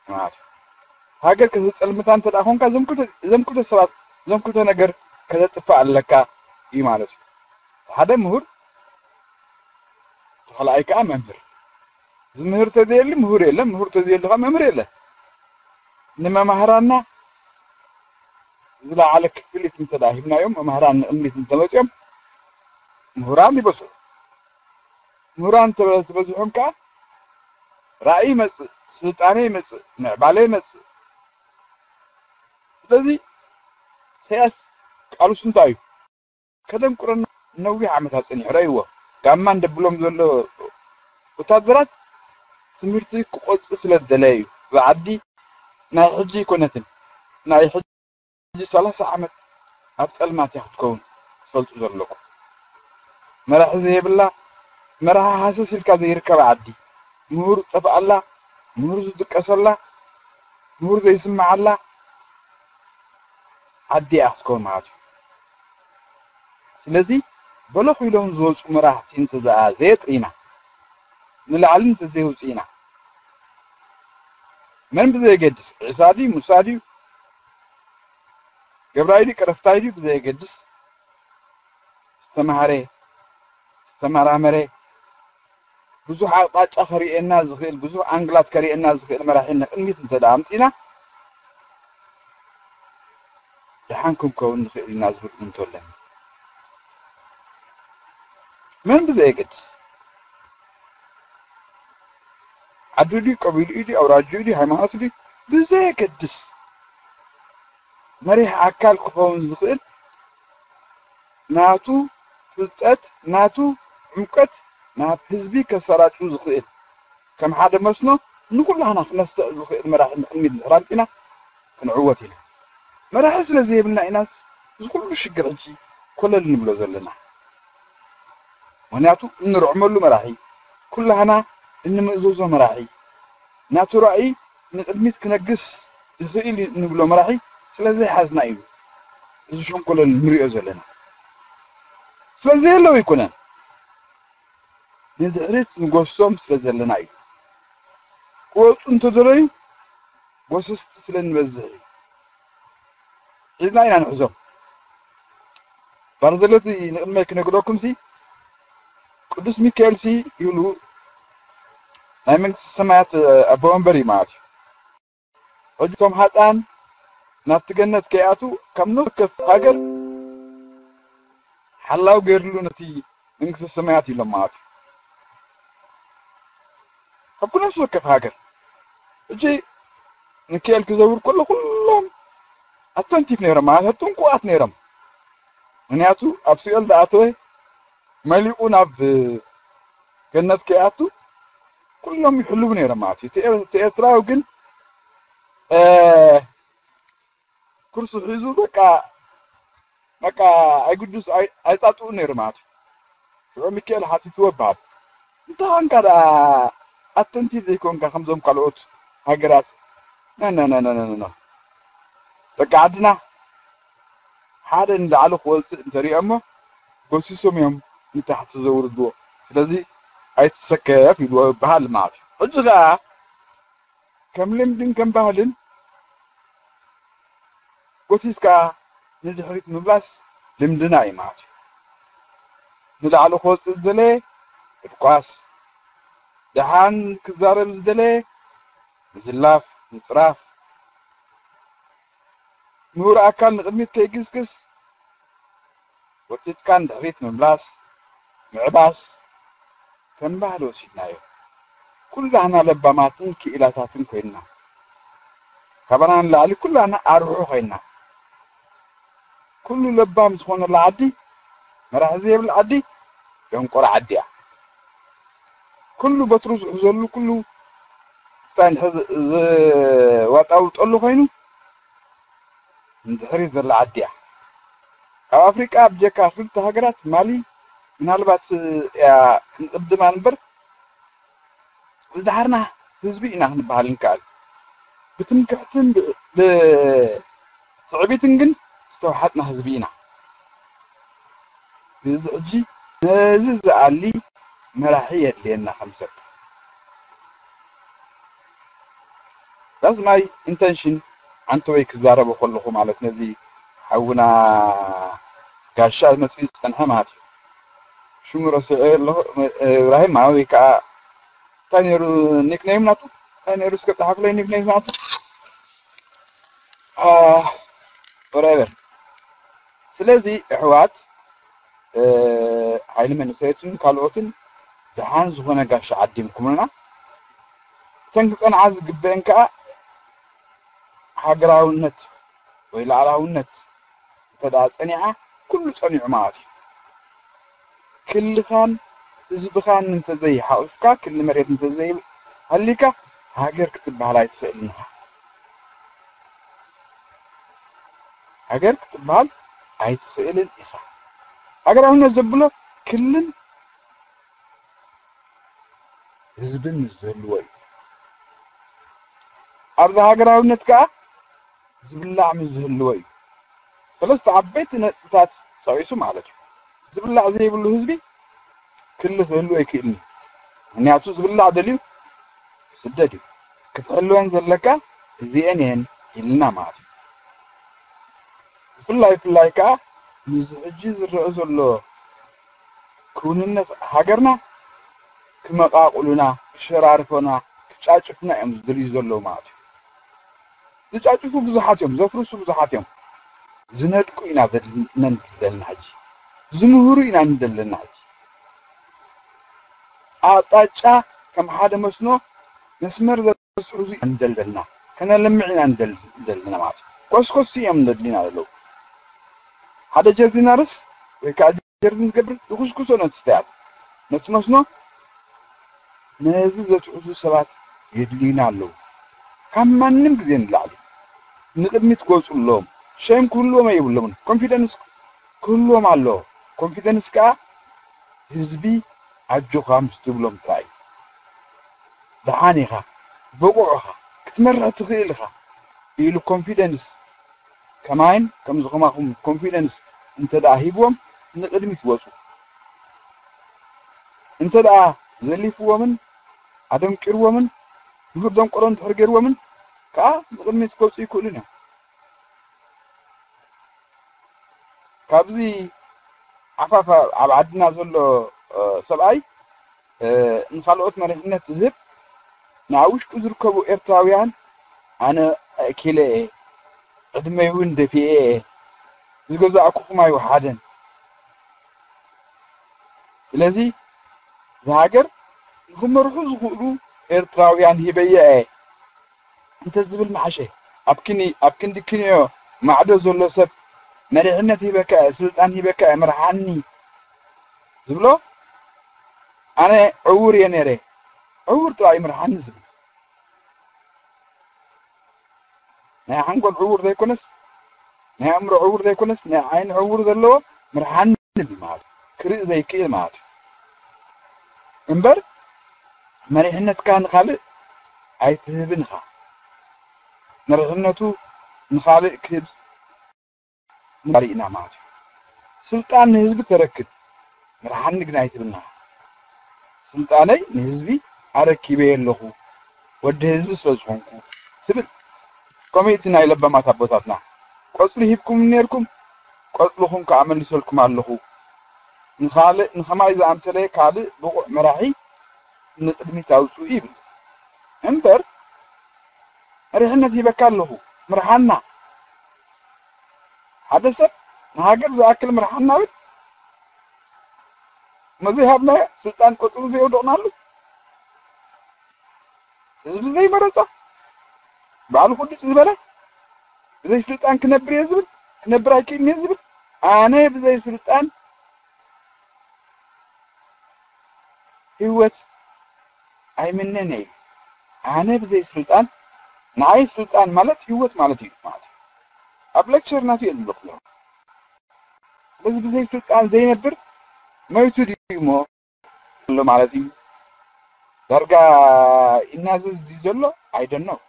ማለት እዩ። ሃገር ከተፀልምታ እንተ ደኣ ኮንካ እዞም ክልተ ሰባት እዞም ክልተ ነገር ከተጥፍእ ኣለካ እዩ ማለት እዩ። ሓደ ምሁር፣ እቲ ካልኣይ ከዓ መምህር። ዝምህር ተዘየሊ ምሁር የለን፣ ምሁር ተዘየሊ ከዓ መምህር የለን። ንመማህራንና ዝለዓለ ክፍሊት እንተ ደኣ ሂብናዮም፣ መማህራን ንቕድሚት እንተመፅኦም ምሁራን ይበዝሑ። ምሁራን ተበዝሖም ከዓ ራእይ ይመፅእ፣ ስልጣነ ይመፅእ፣ ምዕባለ ይመፅእ። ስለዚ ኢሳያስ ቃልሱ እንታይ እዩ? ከደንቁረና ነዊሕ ዓመታት ፀኒሑ ረእይዎ። ጋማ እንደብሎም ዘሎ ወታደራት ትምህርቲ ክቆፅ ስለ ዝደለየ እዩ። እዚ ዓዲ ናይ ሕጂ ኣይኮነትን። ናይ ሕጂ ሰላሳ ዓመት ኣብ ፀልማት እያ ክትከውን ትፈልጡ ዘለኩም። መራሒ ዘይብላ፣ መራሒ ሃሰስ ኢልካ ዘይርከባ ዓዲ፣ ምሁር ዝጠፍኣላ፣ ምሁር ዝድቀሰላ፣ ምሁር ዘይስምዓላ ዓዲ እያ ክትከውን ማለት እዩ። ስለዚ በለኹ ኢሎም ዝወፁ መራሕቲ እንተዘኣ ዘየጥሪና፣ ንላዕሊ እንተዘይውፅኢና፣ መን ብዘየገድስ፣ ዒሳ ድዩ፣ ሙሳ ድዩ፣ ገብራይ ድዩ፣ ቀረፍታይ ድዩ ብዘየገድስ፣ ዝተማህረ፣ ዝተመራመረ፣ ብዙሕ ኣቕጣጫ ከርእየና ዝኽእል፣ ብዙሕ ኣንግላት ከርእየና ዝኽእል መራሒ ንቕድሚት እንተ ደኣ ኣምጺና፣ ደሓን ክንከውን ንኽእል ኢና ዝብል እምንቶ ኣለኒ። መን ብዘየገድስ፣ ዓዱ ድዩ፣ ቀቢልኡ ድዩ፣ ኣውራጅኡ ድዩ፣ ሃይማኖቱ ድዩ፣ ብዘየገድስ፣ መሪሕ ኣካል ክኸውን ዝኽእል ናቱ ፍልጠት፣ ናቱ ዕምቀት ናብ ህዝቢ ከሰራጩ ዝኽእል፣ ከም ሓደ መስኖ ንኹላህና ክነስተዕ ዝኽእል መራሒ ንቕድሚት እንድሕር ኣምጺና፣ ክንዕወት ኢና። መራሒ ስለ ዘየብልና ኢናስ እዚ ኩሉ ሽግር ሕጂ ኮለል ንብሎ ዘለና። ምኽንያቱ እንርዕመሉ መራሒ፣ ኩላህና እንምእዘዞ መራሒ፣ ናቱ ራእይ ንቕድሚት ክነግስ ይኽእል እዩ እንብሎ መራሒ ስለ ዘይሓዝና እዩ እዚ ሸንኮለል ንሪኦ ዘለና። ስለ ዘየለዉ ኣይኮነን፣ ንድሕሪት ንጎሶም ስለ ዘለና እዩ። ክወፁ እንተደለዩ ጎሰስቲ ስለ እንበዝሕ እዩ። ሒዝና ኢና ንሕዞም። ባርዘሎቲ ንቕድመይ ክነግረኩም ሲ፣ ቅዱስ ሚካኤል ሲ ይብሉ ናይ መንግስቲ ሰማያት ኣቦ ወንበር እዩ ማለት እዩ። ሕጂ እቶም ሃጣን ናብቲ ገነት ከይኣቱ ካብ ነፍሲ ወከፍ ሃገር ሓላው ገይርሉ ነቲ መንግስቲ ሰማያት ኢሎም ማለት እዩ። ካብ ኩሉ ነፍሲ ወከፍ ሃገር። ሕጂ ሚካኤል ክዘውር ከሎ ኩሎም ኣተንቲቭ ነይሮም ማለት ጥንቁቓት ነይሮም። ምኽንያቱ ኣብ ሲኦል ዝኣተወ መሊኡ ናብ ገነት ከይኣቱ ኩሎም ይሕልዉ ነይሮም ማለት እዩ። እቲ ኤር-፣ እቲ ኤርትራዊ ግን፣ እ፣ ኩርሱ ሒዙ በቃ፣ በቃ ኣይግዱስ ኣይ-፣ ኣይጻጥኡን ነይሩ ማለት እዩ። ሽዑ ሚካኤል ሓቲትዎ ይበሃል። እንታይ ኾንካ ደኣ ኣተንቲቭ ዘይኮንካ ከምዞም ካልኦት ሃገራት? ነ፣ ነ፣ ነ። ደቂ ዓድና ሓደ ንላዕሊ ክወጽእ እንተሪኦሞ ጎሲሶም እዮም ንታሕቲ ዘውርድዎ። ስለዚ ኣይትሰከፍ ኢልዎ ይበሃል ማለት እዩ። ሕጂ ኸኣ ከም ልምድን ከም ባህልን ጎሲስካ ንድሕሪት ምምላስ ልምድና እዩ ማለት እዩ። ንላዕሊ ክወጽእ ዝደለየ ምድቋስ፣ ደሓን ክዛረብ ዝደለየ ምዝላፍ፣ ምጽራፍ፣ ምሁር ኣካል ንቕድሚት ከይግስግስ ወጢጥካ ንድሕሪት ምምላስ፣ ምዕባስ ከም ባህሊ ወሲድናዮ። ኩላህና ለባማትን ክኢላታትን ኮይንና፣ ካባና ንላዕሊ ኩላህና ኣርሑ ኮይንና። ኩሉ ለባም ዝኾነላ ዓዲ፣ መራሒ ዘይብላ ዓዲ ደንቆሮ ዓዲ እያ። ኩሉ በትሩ ዝሕዘሉ፣ ኩሉ ስታይ እንድሕር ዘዋጣውጠሉ ኮይኑ ንድሕሪት ዘላ ዓዲ እያ። ካብ ኣፍሪቃ ብጀካ ክልተ ሃገራት ማሊ ምናልባት እያ ክንቕድማ እምበር ዝደሓርና ህዝቢ ኢና ክንበሃል ንከኣል። ብትምክሕትን ብ-፣ ብትዕቢትን ግን ዝተውሓጥና ህዝቢ ኢና። እዚ ሕጂ ነዚ ዝኣሊ መራሒ የድልየና ከም ሰብ። That's my intention። ኣንተ ወይ ክዛረቦ ከለኹ ማለት ነዚ ሓውና ጋሻ መፅኡ ዝፀንሐ ማለት እዩ። ሽሙ ረሲዐ ኣለኹ። እብራሂም ወይ ከዓ እንታይ ነይሩ ኒክኔም ናቱ? እንታይ ነይሩ እስከ ፀሓፍለይ ኒክኔም ናቱ? አ፣ whatever። ስለዚ ኣሕዋት፣ እ፣ ሓይሊ መንእሰያትን ካልኦትን ደሓን ዝኾነ ጋሻ ዓዲምኩምልና። እተን ክጸንዓ ዝግበአን ከኣ ሃገራውነት ወይ ላዕላውነት እንተ ደኣ ጸኒዓ፣ ኩሉ ጸኒዑ ማለት እዩ። ክልኻን ህዝብኻን እንተዘይሓቑፍካ፣ ክሊ መሬት እንተዘይሃሊካ፣ ሃገር ክትበሃል ኣይትኽእልን ኢኻ። ሃገር ክትበሃል ኣይትኽእልን ኢኻ። ሃገራውነት ዘብሎ ክልን ህዝብን ምስ ዝህልዎ እዩ። ኣብዚ ሃገራውነት ከኣ ዝብላዕ ምስ ዝህልዎ እዩ። ሰለስተ ዓበይቲ ነጥብታት ጠቒሱ ማለት እዩ። ዝብላዕ ዘይብሉ ህዝቢ ክሊ ክህልዎ ኣይክእልን እዩ። ምኽንያቱ ዝብላዕ ደልዩ ክስደድ እዩ። ክትሕልወን ዘለካ እዚኤን እየን ኢልና ማለት እዩ። ብፍላይ፣ ብፍላይ ከኣ ምስዚ ሕጂ ዝረአ ዘሎ ክውንነት ሃገርና ክመቓቕሉና፣ ክሸራርፎና፣ ክጫጭፉና እዮም ዝደልዩ ዘለዉ ማለት እዩ። ዝጫጭፉ ብዙሓት እዮም፣ ዘፍርሱ ብዙሓት እዮም። ዝነድቁ ኢና ዘድልነን ዘለና ሕጂ። ዝምህሩ ኢና ንደለና ሕጂ። ኣቕጣጫ ከም ሓደ መስኖ መስመር ዘስሕዙ ኢና ንደለና። ከነለምዕ ኢና ንደል-፣ ንደለና ማለት እዩ። ኮስኮሲ እዮም ዘድልዩና ዘለዉ። ሓደ ጀርዲን ኣርስ ወይ ከዓ ጀርዲን ዝገብር ይኹስኩሶ ነቲ ስተያት። ነቲ መስኖ ነዚ ዘትሕዙ ሰባት የድልዩና ኣለዉ። ካብ ማንም ግዜ ንላዕሊ ንቕድሚት ክወፁ ኣለዎም። ሸም ክህልዎም የብሎምን። ኮንፊደንስ ክህልዎም ኣለዎ። ኮንፊደንስ ከዓ ህዝቢ ኣጆኻ ምስ ትብሎም ጥራይ እዩ። ደሓን ኢኻ፣ ብቑዕ ኢኻ፣ ክትመርሕ ትኽእል ኢኻ ኢሉ ኮንፊደንስ ከማይን ከምዚ ከማኹም ኮንፊደንስ እንተ ደኣ ሂብዎም ንቕድሚት ይወፁ። እንተ ደኣ ዘሊፍዎምን ኣደንቂርዎምን ንኽር ደንቆሮ እንድሕር ገይርዎምን ከዓ ንቕድሚት ክወፁ ይክእሉን እዮም። ካብዚ ዓፋፍ ኣብ ዓድና ዘሎ፣ እ፣ ሰብኣይ፣ እ፣ ንኻልኦት መሪሕነት ዝህብ፣ ንኣብ ውሽጡ ዝርከቡ ኤርትራውያን ኣነ ኣእኪለ እየ፣ ዕድመይ እውን ደፊኤ እየ፣ ዝገዛእኩኹም ኣይወሓደን። ስለዚ እዛ ሃገር ንኽመርሑ ዝኽእሉ ኤርትራውያን ሂበያ እየ እንተ ዝብል መሓሸ። ኣብ ክኒ-፣ ኣብ ክንዲ ክንዮ ማዕዶ ዘሎ ሰብ መሪሕነት ሂበካ እየ፣ ስልጣን ሂበካ እየ፣ ምርሓኒ ዝብሎ፣ ኣነ ዕዉር እየ ነይረ፣ ዕዉር ጥራይ ምርሓኒ ዝብል። ናይ ሓንጎል ዕዉር ዘይኮነስ፣ ናይ ኣእምሮ ዕዉር ዘይኮነስ፣ ናይ ዓይኒ ዕዉር ዘለዎ ምርሓኒ ዝብል ማለት እዩ። ክርኢ ዘይክእል ማለት እዩ። እምበር መሪሕነትካ ንኻልእ ኣይትህብን ኢኻ። መሪሕነቱ ንኻልእ ክህብ ንባሪ ኢና ማለት እዩ። ስልጣን ንህዝቢ ተረክብ፣ ምርሓኒ ግን ኣይትብልና። ስልጣነይ ንህዝቢ ኣረኪበ ኣለኹ፣ ወዲ ህዝቢ ስለ ዝኾንኩ ትብል ኮሚቲ ናይ ለባማት ኣቦታትና። ቆጽሊ ሂብኩም ነርኩም፣ ቆጽልኹም ከኣ መሊሰልኩም ኣለኹ። ንኻልእ፣ ንኸማይ ዝኣምሰለ ካልእ ብቑዕ መራሒ ንቕድሚት ኣውጽኡ ይብል። እምበር መሪሕነት ሂበካ ኣለኹ፣ ምርሓና። ሓደ ሰብ ንሃገር ዝኣክል ምርሓና ብል፣ እሞ ዘይሃብናዮ ስልጣን ቆጽሊ ዘየውደቕናሉ፣ ህዝቢ ዘይመረጾ፣ ባዕሉ ኩልጭ ዝበለ፣ ብዘይ ስልጣን ክነብር እየ ዝብል፣ ክነብር ኣይክእልን እየ ዝብል፣ ኣነ ብዘይ ስልጣን ህይወት ኣይምነን እየ። ኣነ ብዘይ ስልጣን፣ ንዓይ ስልጣን ማለት ህይወት ማለት እዩ ማለት እዩ። ኣብ ሌክቸር ናቱ እየ ዝብለኩም ዘለኹ። ስለዚ ብዘይ ስልጣን ዘይነብር መይቱ ድዩ እሞ ኣሎ ማለት እዩ። ዳርጋ ይናዘዝ ድዩ ዘሎ? I don't know።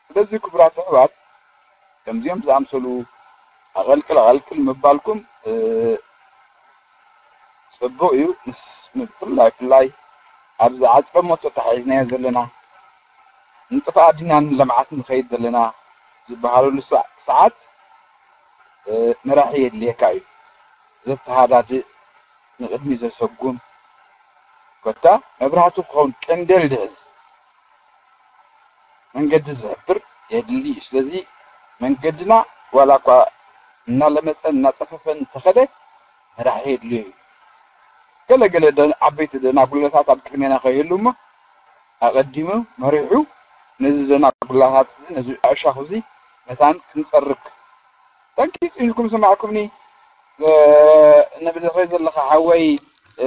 ስለዚ ክቡራት ኣሕዋት፣ ከምዚኦም ዝኣምሰሉ ኣቐልቅል ኣቐልቅል ምባልኩም፣ እ፣ ጽቡቕ እዩ። ምስ፣ ብፍላይ፣ ብፍላይ ኣብዚ ዓጽበ ሞት ተታሒዝናዮ ዘለና፣ ንጥፍኣት ዲና ንልምዓት ንኸይድ ዘለና ዝበሃለሉ ሰ-፣ ሰዓት፣ እ፣ መራሒ የድልየካ እዩ። ዘተሃዳድእ፣ ንቕድሚ ዘሰጉም፣ ኮታ መብራህቲ ክኸውን ቀንዴል ዝሕዝ መንገዲ ዝሕብር የድሊ እዩ። ስለዚ መንገድና ዋላ እኳ እናለመጸን እናጸፈፈን እንተኸደ መራሒ የድልዮ እዩ። ገለ ገለ ደ-፣ ዓበይቲ ደናጉለታት ኣብ ቅድሜና ከይህሉ እሞ ኣቐዲሙ መሪሑ ነዚ ደናጉላታት እዚ፣ ነዚ ኣሻኹ እዚ መታን ክንጸርግ። ተንኪ ጽኢንኩም ሰማዕኩምኒ። እ፣ ነብድሕረይ ዘለኻ ሓወይ፣ እ፣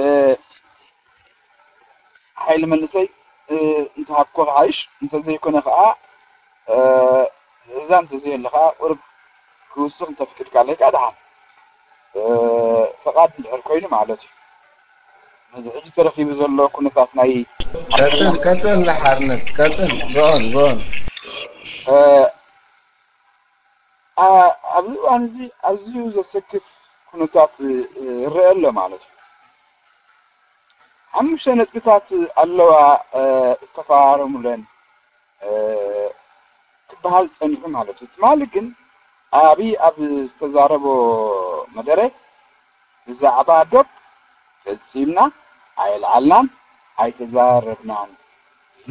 ሓይሊ መንእሰይ፣ እ፣ እንተሃብኮ ክሓይሽ፣ እንተዘይኮነ ከኣ፣ እ፣ ዝሕዛ እንተዘየለ ከኣ ቁሩብ ክውስኽ እንተፍቅድካለይ ከኣ ደሓን። እ፣ ፈቓድ እንድሕር ኮይኑ ማለት እዩ። ነዚ ሕጂ ተረኺቡ ዘሎ ኩነታት ናይ ቀጽል፣ ቀጽል፣ ሓርነት፣ ቀጽል፣ go on፣ go on። እ፣ ኣ-፣ ኣብዚ እዋን እዚ ኣዝዩ ዘሰክፍ ኩነታት፣ እ፣ ይረአ ኣሎ ማለት እዩ። ሓሙሽተ ነጥብታት ኣለዋ፣ እ፣ እተፈራረሙለን፣ እ፣ ክበሃል ጸኒሑ ማለት እዩ። ትማሊ ግን ኣብይ ኣብ ዝተዛረቦ መደረ ብዛዕባ ዶብ ፈጺምና ኣየልዓልናን፣ ኣይተዛረብናን ኢሉ።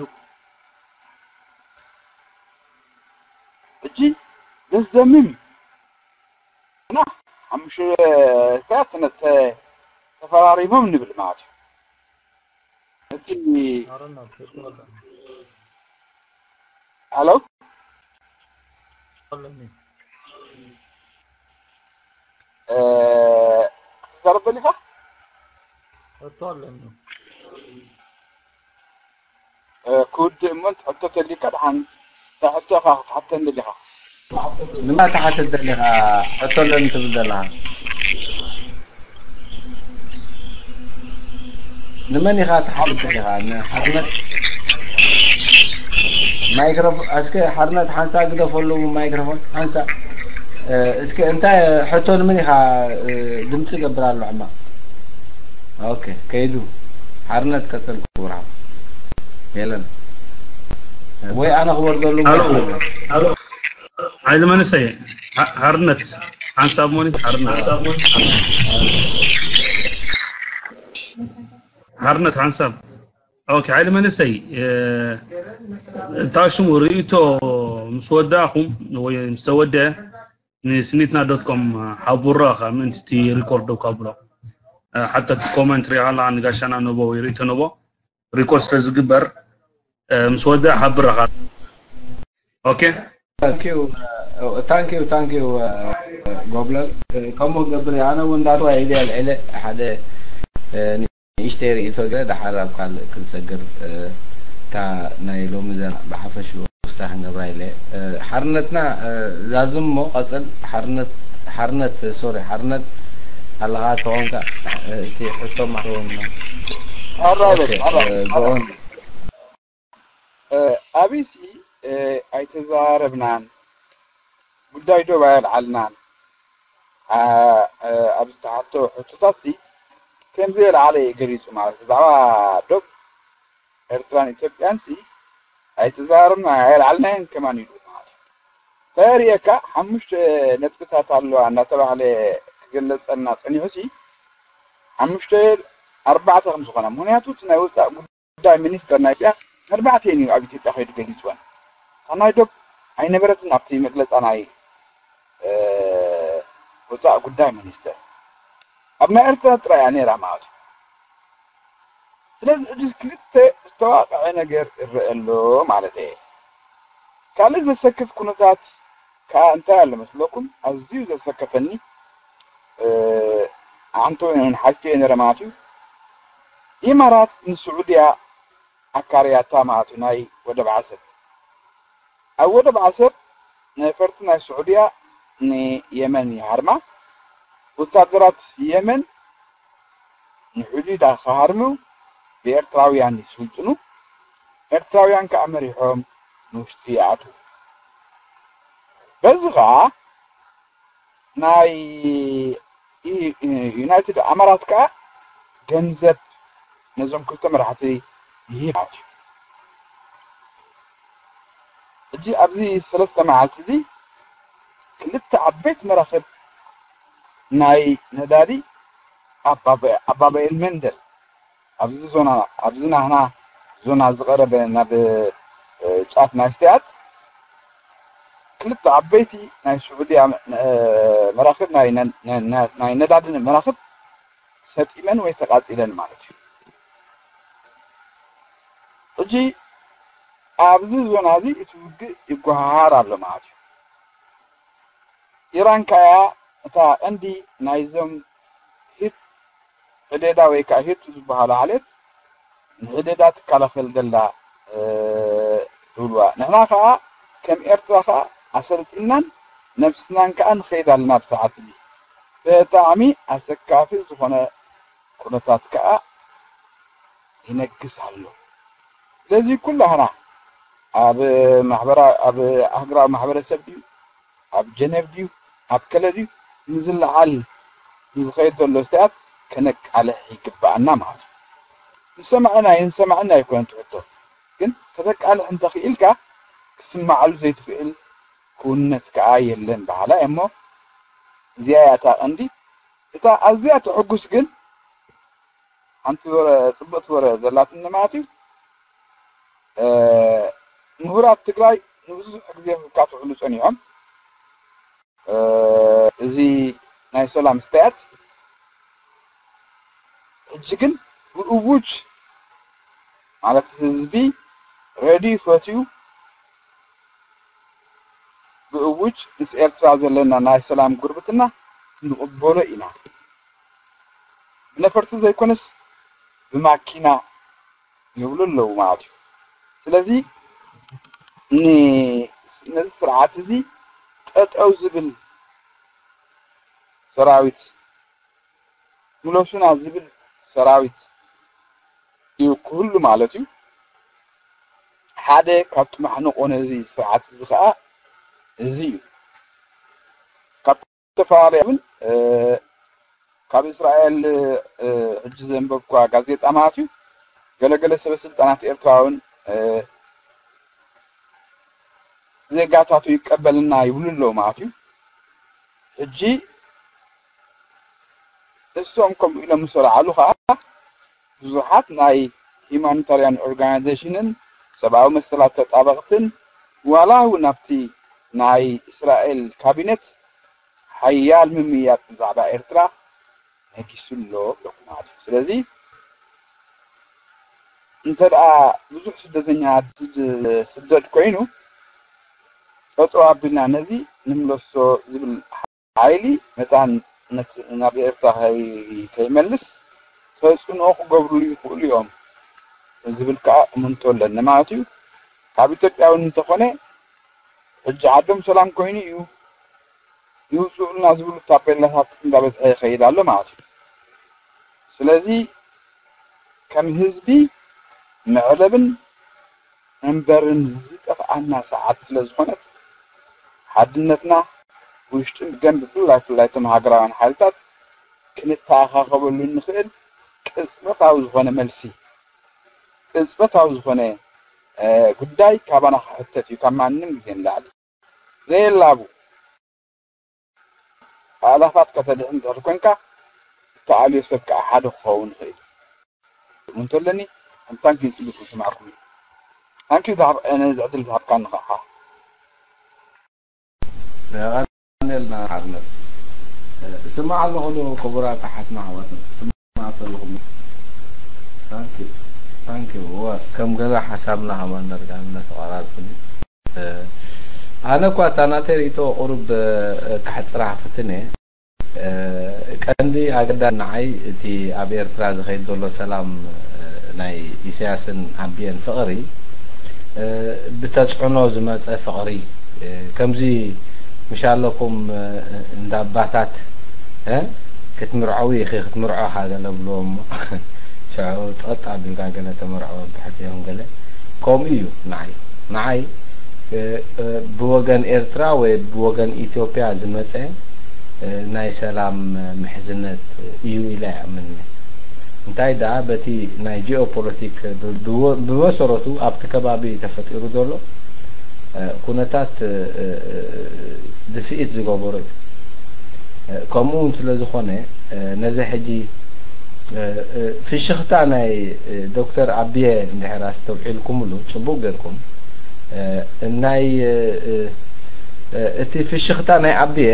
ሕጂ ዘስደምም እዩ። እና ሓሙሽተ ስታት ተነ- ተ- ተፈራሪሞም ንብል ማለት እዩ። እቲ ኣረና ትክክል። ሄሎ ኣለኒ። እ፣ ትዛረብ ደሊኻ? ሕቶ ኣለኒ። እ፣ ክውድእ እሞ ሕቶ ተሊካ ደሓን እንታይ ሕቶ ኢኻ ክትሓተኒ ደሊኻ? ንማ ትሓትት ደሊኻ? ሕቶ ኣለኒ ትብል ዘለኻ ንመን ኢኻ ትሓትት ደሊኻ? ንሓርነት ማይክሮፎን እስከ ሓርነት ሓንሳ ግደፈሉ ማይክሮፎን ሓንሳ እ፣ እስከ እንታይ ሕቶ ንመን ኢኻ እ፣ ድምፂ ገብር ኣሎ ሕማቕ ኦኬ ከይዱ ሓርነት ቀፅል ክቡር ሓው የለን ወይ ኣነ ክወርደሉ ኣሎ ማይክሮፎን ኣሎ ሓይሊ መንእሰይ ሓ- ሓርነት ሓንሳብ ሞኒ ሓርነት ሓርነት ሓንሳብ ኦኬ ሓይሊ መንእሰይ እ፣ እታ ሽሙ ርእይቶ ምስ ወዳእኹም ወይ ምስ ተወደአ ንስኒትና ዶት ኮም ሓቡራ ካብ ምእንቲ እቲ ሪኮርድ ደው ካብሎ ሓታ እቲ ኮመንት ሪኣ ኣላ ንጋሻና ነቦ ወይ ርእይቶ ነቦ ሪኮርድ ስለ ዝግበር እ፣ ምስ ወደኣ ሓብረኻ ኦኬ ታንኪዩ ታንኪዩ ታንኪዩ ጎብለል ከምኡ ገብር ኣነ እውን እንዳተወ ኢደ ኣልዒለ ሓደ እ፣ ንእሽተይ ርእይቶ ገለ ደሓር ኣብ ካልእ ክንሰግር እ፣ እታ ናይ ሎሚ ዘና ብሓፈሽኡ ውስታ ክንገብራ ኢለ እ፣ ሓርነትና እ፣ ዛዝም እሞ ቀፅል ሓርነት ሓርነት ሶሪ ሓርነት ኣለኻ ተኾንካ እ፣ እቲ ሕቶ ማሕበርና ሕራይ በል ኦኬ ሕራይ እ፣ ብኦን እ፣ ኣብይሲ እ፣ ኣይተዛረብናን ጉዳይ ዶብ ኣየልዓልናን ኣ፣ እ፣ ኣብ ዝተሓቶ ሕቶታት ሲ ከም ዘየልዓለ እዩ ገሊፁ ማለት ብዛዕባ ዶብ ኤርትራን ኢትዮጵያን ሲ ኣይተዛረብና ኣየልዓልናዮን ከማን ኢሉ ማለት እዩ። እንታይ የርእየካ ሓሙሽተ ነጥብታት ኣለዋ እናተባህለ ክግለፀልና ፀኒሑ ሲ ሓሙሽተ ኣርባዕተ ከም ዝኾነ ምክንያቱ እቲ ናይ ወፃእ ጉዳይ ሚኒስተር ናይ ኢትዮጵያ ኣርባዕተ እዩ ኣብ ኢትዮጵያ ከይዱ ገሊፅወን እታ ናይ ዶብ ኣይነበረትን ኣብቲ መግለፃ ናይ እ፣ ወፃእ ጉዳይ ሚኒስተር ኣብ ናይ ኤርትራ ጥራይ እያ ነይራ ማለት እዩ ስለዚ ሕጂ ክልተ ዝተዋቀዐ ነገር ይረአ ኣሎ ማለት እየ ካልእ ዘሰክፍ ኩነታት ከዓ እንታይ ኣሎ መስለኩም ኣዝዩ ዘሰከፈኒ ኣንቶኒዮን ሓልቲ ነረ ማለት እዩ ኢማራት ንስዑድያ ኣካርያታ ማለት እዩ ናይ ወደብ ዓሰብ ኣብ ወደብ ዓሰብ ነፈርቲ ናይ ስዑድያ ንየመን ይሃርማ ወታደራት የመን ንሕዱዳ ክሃርሙ ብኤርትራውያን ይስልጥኑ ኤርትራውያን ከዓ መሪሖም ንውሽጢ ይኣትዉ በዚ ከዓ ናይ ዩናይትድ ኣማራት ከዓ ገንዘብ ነዞም ክልተ መራሕቲ ይህብ ማለት እዩ ሕጂ ኣብዚ ሰለስተ መዓልቲ እዚ ክልተ ዓበይቲ መራክብ ናይ ነዳዲ ኣባበኤል መንደል ኣብዚ ዞና ኣብዚ ናህና ዞና ዝቐረበ ናብ ጫፍ ናይ ስትያት ክልተ ዓበይቲ ናይ ስዑድያ መራክብ ናይ ነዳዲ መራክብ ሰጢመን ወይ ተቃፂለን ማለት እዩ ሕጂ ኣብዚ ዞና እዚ እቲ ውግእ ይጓሃሃር ኣሎ ማለት እዩ ኢራን ከኣ እታ ቀንዲ ናይዞም ሂት ሕዴዳ ወይ ከዓ ሂት ዝበሃሉ ዓሌት ንሕዴዳ ትከላኸል ዘላ ትብልዋ ንሕና ከዓ ከም ኤርትራ ከዓ ኣሰልጢናን ነብስናን ከዓ ንኸይድ ኣለና ብሰዓት እዚ ብጣዕሚ ኣሰካፊ ዝኾነ ኩነታት ከዓ ይነግስ ኣሎ ስለዚ ኩላህና ኣብ ማሕበራ ኣብ ኣህግራዊ ማሕበረሰብ ድዩ ኣብ ጀነቭ ድዩ ኣብ ከለ ድዩ ንዝለዓል ንዝኸይድ ዘሎ ስትያት ከነቃልሕ ይግባኣና ማለት እዩ ንሰማዕና ይንሰማዕና ኣይኮነን ትሕቶ ግን ከተቃልሕ እንተኽኢልካ ክስማዓሉ ዘይትኽእል ክውነት ከዓ የለን በሃላ እሞ እዚኣ እያ እታ ቀንዲ እታ ኣዝያ ተሐጉስ ግን ሓንቲ ወረ፣ ጽብቕቲ ወረ ዘላትኒ ማለት እዩ። እ፣ ምሁራት ትግራይ ንብዙሕ ግዜ ክካትዑሉ ጸኒሖም። እ፣ እዚ ናይ ሰላም ኣስተያየት ሕጂ ግን ብእውጅ ማለት ህዝቢ ሬድዩ ፈትዩ ብእውጅ ምስ ኤርትራ ዘለና ናይ ሰላም ጉርብትና ክንቕበሎ ኢና። ብነፈርቲ ዘይኮነስ ብማኪና ይብሉ ኣለዉ ማለት እዩ። ስለዚ ን-፣ ነዚ ስርዓት እዚ ጠጠው ዝብል ሰራዊት፣ ምለሱና ዝብል ሰራዊት እዩ ክህሉ ማለት እዩ። ሓደ ካብ ጥማሕ ንቆ ነዚ ስርዓት እዚ ከዓ እዚ እዩ። ካብ ዝተፈላለዩ እውን፣ እ፣ ካብ እስራኤል፣ እ፣ ሕጂ ዘንበብኳ ጋዜጣ ማለት እዩ፣ ገለገለ ሰበ ስልጣናት ኤርትራውን፣ እ፣ ዜጋታቱ ይቀበልና ይብሉ ኣለዉ ማለት እዩ። ሕጂ እሶም ከምኡ ኢሎም ምስ ወለዓሉ ከዓ ብዙሓት ናይ ሂማኒታርያን ኦርጋናይዜሽንን ሰብኣዊ መሰላት ተጣበቕትን ዋላ እውን ኣብቲ ናይ እስራኤል ካቢነት ሓያል ምምይያጥ ብዛዕባ ኤርትራ ነጊሱ ኣሎ ኣለኩ ማለት እዩ። ስለዚ እንተ ደኣ ብዙሕ ስደተኛ ዝድ-፣ ስደድ ኮይኑ ጠጠው ኣቢልና ነዚ ንምለሶ ዝብል ሓይሊ መታን ነት-፣ ናብ ኤርትራ ከይ-፣ ከይመልስ ተጽዕኖ ክገብሩሉ ይኽእሉ እዮም ዝብል ከኣ እምንቶ ኣለኒ ማለት እዩ። ካብ ኢትዮጵያ እውን እንተኾነ ሕጂ ዓዶም ሰላም ኮይኑ እዩ ይውፅኡልና ዝብሉ ታፔላታት እንዳበዝሐ ይኸይድ ኣሎ ማለት እዩ። ስለዚ ከም ህዝቢ መዕለብን መንበርን ዝጠፍኣና ሰዓት ስለ ዝኾነት ሓድነትና ውሽጥን ብደንቢ ብፍላይ ብፍላይ እቶም ሃገራውያን ሓይልታት ክንተኣኻኸበሉ እንኽእል ቅጽበታዊ ዝኾነ መልሲ፣ ቅጽበታዊ ዝኾነ፣ እ፣ ጉዳይ ካባና ክሕተት እዩ ካብ ማንም ግዜ ንላዕሊ። ዘየላቡ ኣእላፋት ከተድሕን እንድሕር ኮንካ፣ እተኣልዮ ሰብ ከዓ ሓደ ክኸውን ይኽእል። እንተለኒ፣ ኣንታን ክንጽቡት ክስማዕኩም እዩ። ታንኪዩ ዝሃብ-፣ ነዚ ዕድል ዝሃብካኒ ከዓ። የቐንየልና ሓርነት። እስማዕ ኣለኹ ዶ ክቡራት ኣሓትና ኣሕዋትና? እስማዕ ኣለኹም። ታንኪዩ፣ ታንኪዩ። እወ፣ ከም ገለ ሓሳብና ከማን ዳርጋ እናተቋራረጽን። እ፣ ኣነ እኳ እታ ናተይ ርእይቶ ቁሩብ፣ እ፣ ከሕጽራ ክፍትን እየ። እ፣ ቀንዲ ኣገዳሲ ንዓይ እቲ ኣብ ኤርትራ ዝኸይድ ዘሎ ሰላም፣ እ፣ ናይ ኢሳያስን ኣቢየን ፍቕሪ፣ እ፣ ብተጽዕኖ ዝመጸ ፍቕሪ፣ እ፣ ከምዚ ምሽ ኣለኩም፣ እ፣ እንዳ ኣባታት፣ እ፣ ክትምርዐዊ ኢኺ፣ ክትምርዖ ኢኻ ገለ ብልዎም እሞ፣ ሽዑ ጸጥ ኣቢልካ ገለ ተመርዕዎም ትሕጽዮም ገለ። ከምኡ እዩ ንዓይ። ንዓይ፣ እ፣ እ፣ ብወገን ኤርትራ ወይ ብወገን ኢትዮጵያ ዝመጸ፣ እ፣ ናይ ሰላም ምሕዝነት እዩ ኢለ ኣይኣምንን። እንታይ ደኣ በቲ ናይ ጂኦፖለቲክ ብ-፣ ብወ-፣ ብመሰረቱ ኣብቲ ከባቢ ተፈጢሩ ዘሎ፣ እ፣ ኩነታት፣ እ፣ እ፣ ድፍኢት ዝገበሮ እዩ። እ፣ ከምኡ እውን ስለ ዝኾነ፣ እ፣ ነዚ ሕጂ፣ እ፣ እ፣ ፍሽኽታ ናይ፣ እ፣ ዶክተር ኣቢየ እንድሕር ኣስተውዒልኩምሉ ጽቡቕ ጌርኩም፣ እ፣ ናይ፣ እ፣ እ፣ እ፣ እቲ ፍሽኽታ ናይ ኣቢየ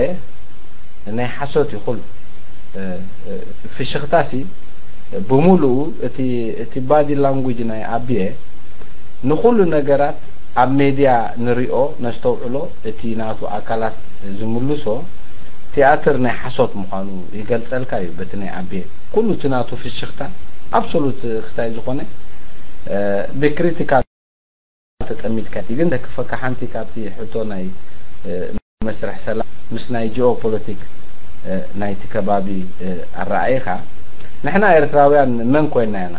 ናይ ሓሶት እዩ ኩሉ። እ፣ እ፣ ፍሽኽታሲ ብምሉኡ እቲ፣ እቲ ባዲ ላንጉጅ ናይ ኣቢየ ንኹሉ ነገራት ኣብ ሜድያ ንሪኦ ነስተውዕሎ፣ እቲ ናቱ ኣካላት ዝምልሶ ቲያትር ናይ ሓሶት ምዃኑ ይገልጸልካ እዩ። በቲ ናይ ኣቢየ ኩሉ እቲ ናቱ ፍሽኽታ ኣብሶሉት ክስታይ ዝኾነ፣ እ፣ ብክሪቲካል ተጠሚትካ። ግን ተክፈካ ሓንቲ ካብቲ ሕቶ ናይ፣ እ፣ መስርሕ ሰላም ምስ ናይ ጂኦፖለቲክ፣ እ፣ ናይቲ ከባቢ፣ እ፣ ኣረኣኢኻ፣ ንሕና ኤርትራውያን መን ኮይና ኢና?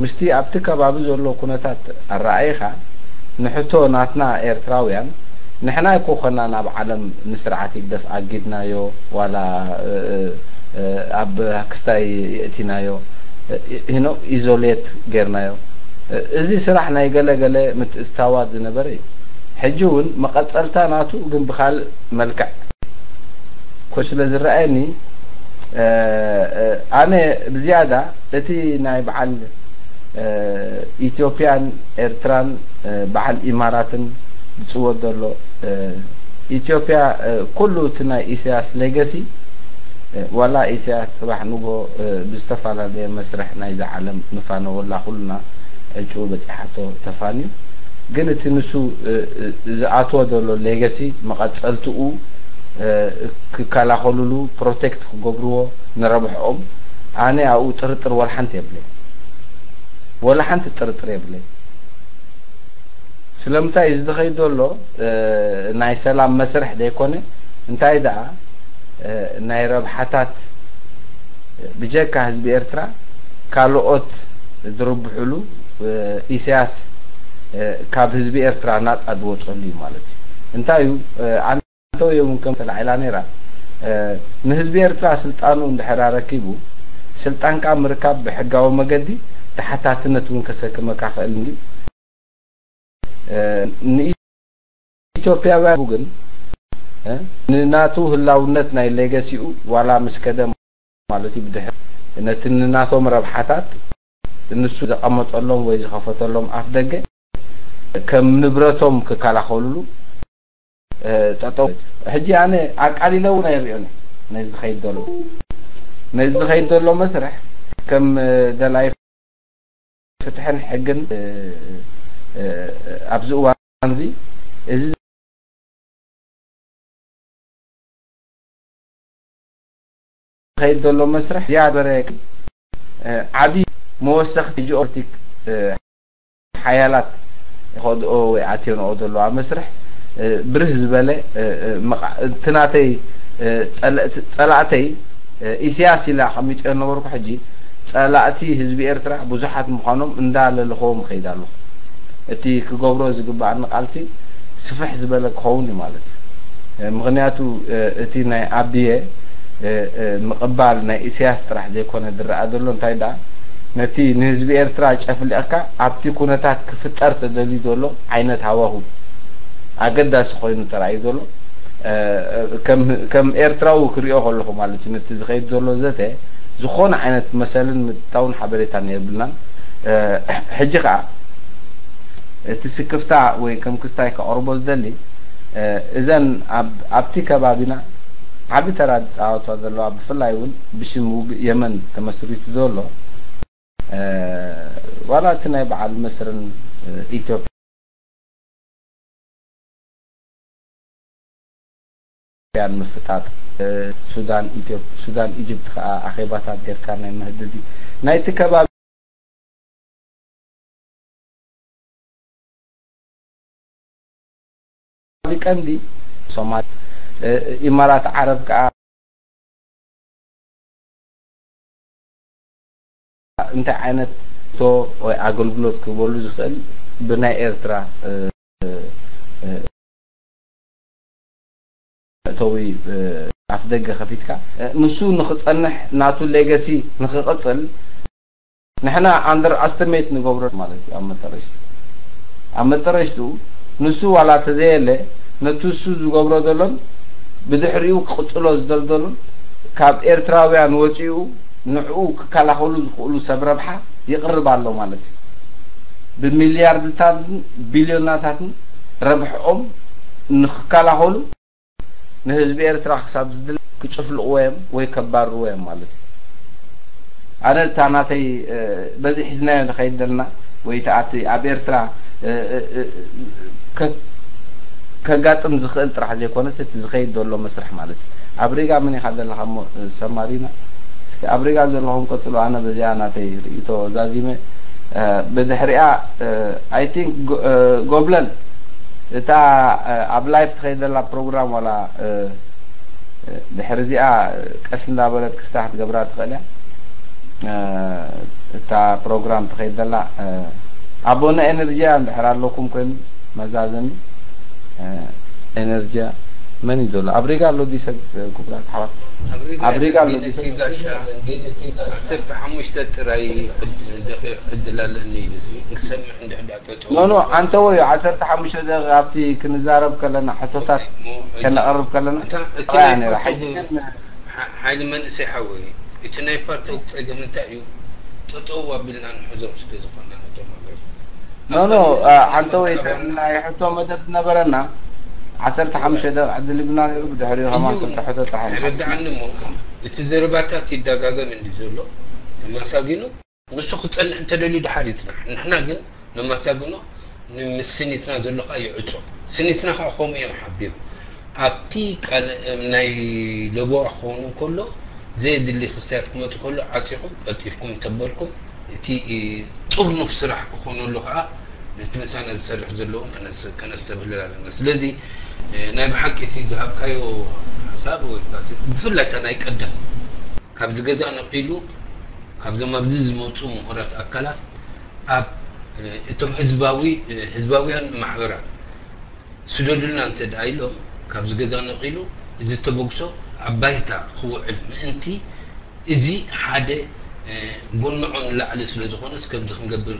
ምስቲ ኣብቲ ከባቢ ዘሎ ኩነታት ኣረኣኢኻ፣ ንሕቶ ናትና ኤርትራውያን፣ ንሕና እኮ ኮና ናብ ዓለም ንስርዓት ህግደፍ ኣጊድናዮ፣ ዋላ፣ እ፣ እ፣ እ፣ ኣብ ክስታይ የእቲናዮ፣ እ፣ you know፣ ኢዞሌት ጌርናዮ። እ፣ እዚ ስራሕ ናይ ገለ ገለ ምትእትታዋት ዝነበረ እዩ። ሕጂ እውን መቐጸልታ ናቱ ግን ብኻልእ መልክዕ ኮይኑ ስለ ዝረኣየኒ፣ ኣነ ብዝያዳ እቲ ናይ በዓል ኢትዮጵያን ኤርትራን በዓል ኢማራትን ዝፅወት ዘሎ ኢትዮጵያ፣ ኩሉ እቲ ናይ ኢሳያስ ሌገሲ፣ ዋላ ኢሳያስ ፅባሕ ንግሆ ብዝተፈላለየ መስርሕ ናይዛ ዓለም ንፋነወላ፣ ኩልና ዕጭኡ በፂሓቶ ተፋንዩ። ግን እቲ ንሱ ዝኣትዎ ዘሎ ሌገሲ፣ መቐፀልትኡ ክከላኸሉሉ፣ ፕሮቴክት ክገብርዎ ንረብሕኦም፣ ኣነ ኣብኡ ጥርጥር ወላ ሓንቲ የብለይ። ወላ ሓንቲ ጥርጥር የብለይ። ስለምንታይ እዚ ዝኸይድ ዘሎ ናይ ሰላም መስርሕ ዘይኮነ፣ እንታይ ደኣ ናይ ረብሓታት፣ ብጀካ ህዝቢ ኤርትራ ካልኦት ዝርብሕሉ፣ ኢሳያስ ካብ ህዝቢ ኤርትራ ናጻ ዝወጸሉ እዩ ማለት እዩ። እንታይ እዩ? ኣንቶዮ እውን ከም ተላዒላ ነይራ። ንህዝቢ ኤርትራ ስልጣኑ እንድሕር ኣረኪቡ፣ ስልጣንካ ምርካብ ብሕጋዊ መገዲ ተሓታትነት እውን ከሰክመካ ክእል እንዲ። ንኢትዮጵያውያን ግን ንናቱ ህላውነት ናይ ሌገሲኡ ዋላ ምስ ከደ ማለት እዩ፣ ብድሕር ነቲ ንናቶም ረብሓታት ንሱ ዘቐመጠሎም ወይ ዝኸፈተሎም ኣፍ ደገ ከም ንብረቶም ክከላኸሉሉ ጠጠው። ሕጂ ኣነ ኣቃሊለ እውን ኣይሪኦን ነዚ ዝኸይድ ዘሎ፣ ነዚ ዝኸይድ ዘሎ መስርሕ ከም ደላይ ፍትሕን ሕግን ኣብዚ እዋን እዚ፣ እዚ ዝኸይድ ዘሎ መስርሕ ዝያዳ በረ ዓቢ መወሰኽቲ ጂኦፖለቲክ ሓያላት ይኸድኦ ወይ ኣትዮንኦ ዘለዋ መስርሕ ብርህ ዝበለ፣ እቲ ናተይ ጸላእተይ ኢሳያስ ኢለ ኣቐሚጠዮ ነበርኩ። ሕጂ ጸላእቲ ህዝቢ ኤርትራ ብዙሓት ምዃኖም እንዳለለኸዎም እኸይድ ኣለኹ። እቲ ክገብሮ ዝግባኣኒ ቃልሲ ስፍሕ ዝበለ ክኸውን እዩ ማለት እዩ። ምኽንያቱ እቲ ናይ ኣብየ ምቕባል ናይ ኢሳያስ ጥራሕ ዘይኮነ ዝረኣ ዘሎ፣ እንታይ ደኣ ነቲ ንህዝቢ ኤርትራ ጨፍሊቕካ ኣብቲ ኩነታት ክፍጠር ተደልዩ ዘሎ ዓይነት ሃዋሁ ኣገዳሲ ኮይኑ ተራእዩ ዘሎ፣ ከም ኤርትራዊ ክሪኦ ከለኹ ማለት እዩ፣ ነቲ ዝኸይድ ዘሎ ዘተ ዝኾነ ዓይነት መሰልን ምጥጣውን ሓበሬታን የብልናን። ሕጂ ከኣ እቲ ስክፍታ ወይ ከም ክስታይ ከቕርቦ ዝደሊ፣ እዘን ኣብቲ ከባቢና ዓቢ ተራ ዝፃወታ ዘለዋ፣ ብፍላይ እውን ብሽም ውግእ የመን ተመስሪቱ ዘሎ፣ ዋላ እቲ ናይ በዓል መስርን ኢትዮጵያን ምፍጣጥ፣ ሱዳን፣ ኢትዮ-፣ ሱዳን ኢጅፕት ከዓ ኣኼባታት ጌርካ ናይ መህድዲ ናይቲ ከባቢ ቀንዲ ሶማል፣ ኢማራት ዓረብ ከዓ እንታይ ዓይነት ቶ ወይ ኣገልግሎት ክህበሉ ዝኽእል ብናይ ኤርትራ መእተዊ ኣፍ ደገ ከፊትካ፣ ንሱ ንኽጸንሕ፣ ናቱ ሌገሲ ንኽቕጽል ንሕና ኣንደር ኣስተሜት ንገብሮ ማለት እዩ። ኣብ መጠረሽቱ ኣብ መጠረሽቱ ንሱ ዋላ ተዘየለ፣ ነቲ እሱ ዝገብሮ ዘሎን ብድሕሪኡ ክቕጽሎ ዝደልደሉን ካብ ኤርትራውያን ወጺኡ ንዕኡ ክከላኸሉ ዝኽእሉ ሰብ ረብሓ ይቕርብ ኣሎ ማለት እዩ። ብሚልያርድታትን ቢልዮናታትን ረብሕኦም ንኽከላኸሉ ንህዝቢ ኤርትራ ክሳብ ዝድለ ክጭፍልቕዎ እዮም ወይ ከባርርዎ እዮም ማለት እዩ። ኣነ እታ ናተይ በዚ ሒዝናዮ ንኸይድ ዘለና ወይ እቲ ኣብ ኤርትራ ከጋጥም ዝኽእል ጥራሕ ዘይኮነስ እቲ ዝኸይድ ዘሎ መስርሕ ማለት እዩ። ኣብ ሪጋ መን ኢኻ ዘለኻ እሞ ሰማሪና? እስኪ ኣብ ሪጋ ዘለኹም ቀጽሉ፣ ኣነ በዚኣ ናተይ ርእይቶ ዛዚመ። ብድሕሪኣ I think ጎብለል እታ ኣብ ላይፍ ትኸይድ ዘላ ፕሮግራም ዋላ ድሕሪ እዚኣ ቀስ እንዳበለት ክስታ ክትገብራ ትኽእል እያ። እታ ፕሮግራም ትኸይድ ዘላ ኣቦና ኤነርጂያ እንድሕር ኣለኩም ኮይኑ መዛዘሚ ኤነርጂያ መን እዩ ዘሎ? ኣብ ሪጋ ኣሎ ድዩ ሰብ ክቡራት ኣሕዋት? ኣብ ሪጋ ኣሎ ድዩ ሰብ? ዓሰርተ ሓሙሽተ ጥራይ ዕድል ኣለኒ ኢሉ ክሰምዕ እንድሕር ዳ ጠጠው ኖ ኖ፣ ኣንተዎ እዩ ዓሰርተ ሓሙሽተ ደቂቕ ኣብቲ ክንዛረብ ከለና ሕቶታት ከነቕርብ ከለና ጥራይ ነይራ። ሕጂ ግን ሓ- ሓይሊ መንእሰይ ሓወይ፣ እቲ ናይ ፓርቶክ ጸገም እንታይ እዩ? ጠጠው ኣቢልና ንሕዞም ስለ ዝኾንና ነቶም ኣገር ኖ ኖ፣ ዓንተወይ፣ እቲ ናይ ሕቶ መደብ ዝነበረና ዓሰርተ ሓሙሽተ ደቂቕ ዕድል ይብልና ነይሩ። ብድሕሪኡ ከማን ክልተ ሕቶ ጥራሕ ንሓትት። ተረድኣኒ እሞ፣ እቲ ዘረባታት ይደጋገም እንዲ ዘሎ ተመሳጊኑ፣ ንሱ ክጸንሕ እንተደልዩ ድሓር ይጽናሕ። ንሕና ግን ነማሳግኖ፣ ንምስኒትና ዘሎ ኸኣ ይዕጾ። ስኒትና ኸኣ ከምኡ እዮም ሓቢሩ። ኣብቲ ቃል ናይ ለበዋ ክኸውን እንከሎ፣ ዘየድሊ ክስተያት ክመጽእ ከሎ ዓጺኹም ቀልጢፍኩም እንተበልኩም፣ እቲ ጥርኑፍ ስራሕ ክኾነሉ ኸኣ ነቲ ምሳና ዝሰርሕ ዘለውን ከነስ- ከነስተብህል ኣለና። ስለዚ እ፣ ናይ ብሓቂ እቲ ዝሃብካዮ ሓሳብ ወይ ከዓ እቲ ብፍላይ እታ ናይ ቀደም ካብዚ ገዛ ነቒሉ ካብዞም ኣብዚ ዝመፁ ምሁራት ኣካላት ኣብ እ፣ እቶም ህዝባዊ እ፣ ህዝባውያን ማሕበራት ስደዱልና እንተ ደኣ ኢሎም ካብዚ ገዛ ነቒሉ እዚ ተበግሶ ኣብ ባይታ ክውዕል ምእንቲ እዚ ሓደ እ፣ ጎንዖ ንላዕሊ ስለ ዝኾነስ ከምዚ ክንገብር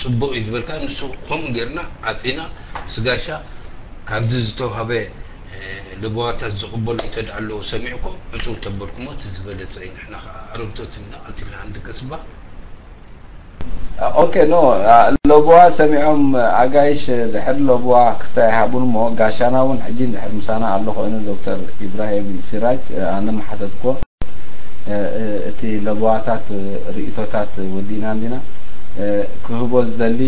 ጽቡቕ እዩ ዝበልካ ንሱ ከምኡ ጌርና ዓጺና ስጋሻ ካብዚ ዝተዋህበ እ፣ ልበዋታት ዝቕበሉ እንተ ደኣ ኣለዉ ሰሚዕኩም ዕጹው ተበልኩሞ እቲ ዝበለጸ እዩ። ንሕና ኸዓ ኣረግቶት ኢና ቀልጢፍና ክንድቅስ እባ። ኦኬ ኖ፣ ሎቦዋ ሰሚዖም ኣጋይሽ ድሕሪ ሎቦዋ ክስታይ ይሃቡን እሞ ጋሻና እውን ሕጂ ድሕሪ ምሳና ኣሎ ኮይኑ ዶክተር ኢብራሂም ሲራጅ ኣነ ምሓተትኮ እቲ ለቦዋታት ርእቶታት ወዲና እንዲና ክህቦ ዝደሊ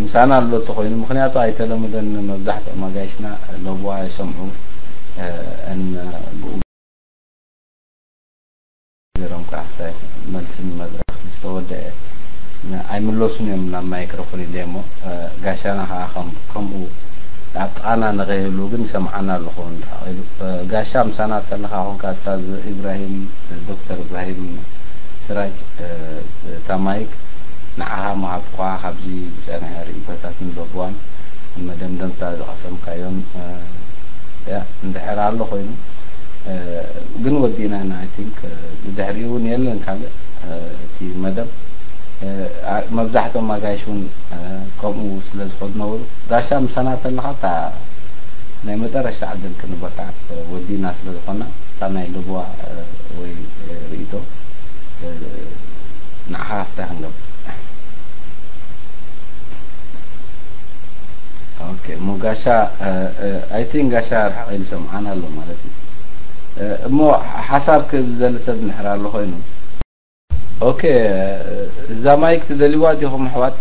ምሳና ኣሎ ተኮይኑ ምክንያቱ ኣይተለምደን መብዛሕትኦም ኣጋይሽና ለቦዋ ይሰምዑ እን ብኡ ገይሮም ካሕሳይ መልስን መድረኽ ዝተወደአ ኣይምለሱን እዮም ናብ ማይክሮፎን ኢለ እሞ ጋሻና ከዓ ከም- ከምኡ ኣብ ጥቓና ንኸይህሉ ግን ይሰምዓና ኣሎ ክኸውን እንድሕር ኢሉ ጋሻ ምሳና ተለኻ ኮንካ ስታዝ ኢብራሂም ዶክተር ኢብራሂም ስራጅ እታ ማይክ ንዓኻ ምሃብኳ ካብዚ ዝፀንሐ ርእቶታትን ለብዋን መደምደምታ ዝቐሰምካዮን ያ እንድሕር ኣሎ ኮይኑ ግን ወዲና ኢና I think ብድሕሪኡ እውን የለን ካልእ እቲ መደብ መብዛሕትኦም ኣጋይሽ እውን ከምኡ ስለ ዝኸዱ ነበሩ ጋሻ ምሳና ተለኻ እታ ናይ መጠረሽታ ዕድል ክንበካ ወዲና ስለ ዝኾና እታ ናይ ልብዋ ወይ ርእቶ ንዓኻ ስታይ ክንገብር ኦኬ እሞ ጋሻ I think ጋሻ ርሕቕ ኢሉ ሰምዓና ኣሎ ማለት እዩ እሞ ሓሳብ ክህብ ዝደሊ ሰብ እንድሕር ኣሎ ኮይኑ ኦኬ እዛ ማይክ ትደልይዋ ዲኹም ኣሕዋት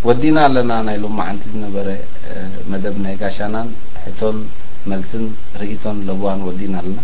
ወዲና ኣለና ናይ ሎማዓንቲ ዝነበረ መደብ ናይ ጋሻናን ሕቶን መልስን ርእቶን ለብዋን ወዲና ኣለና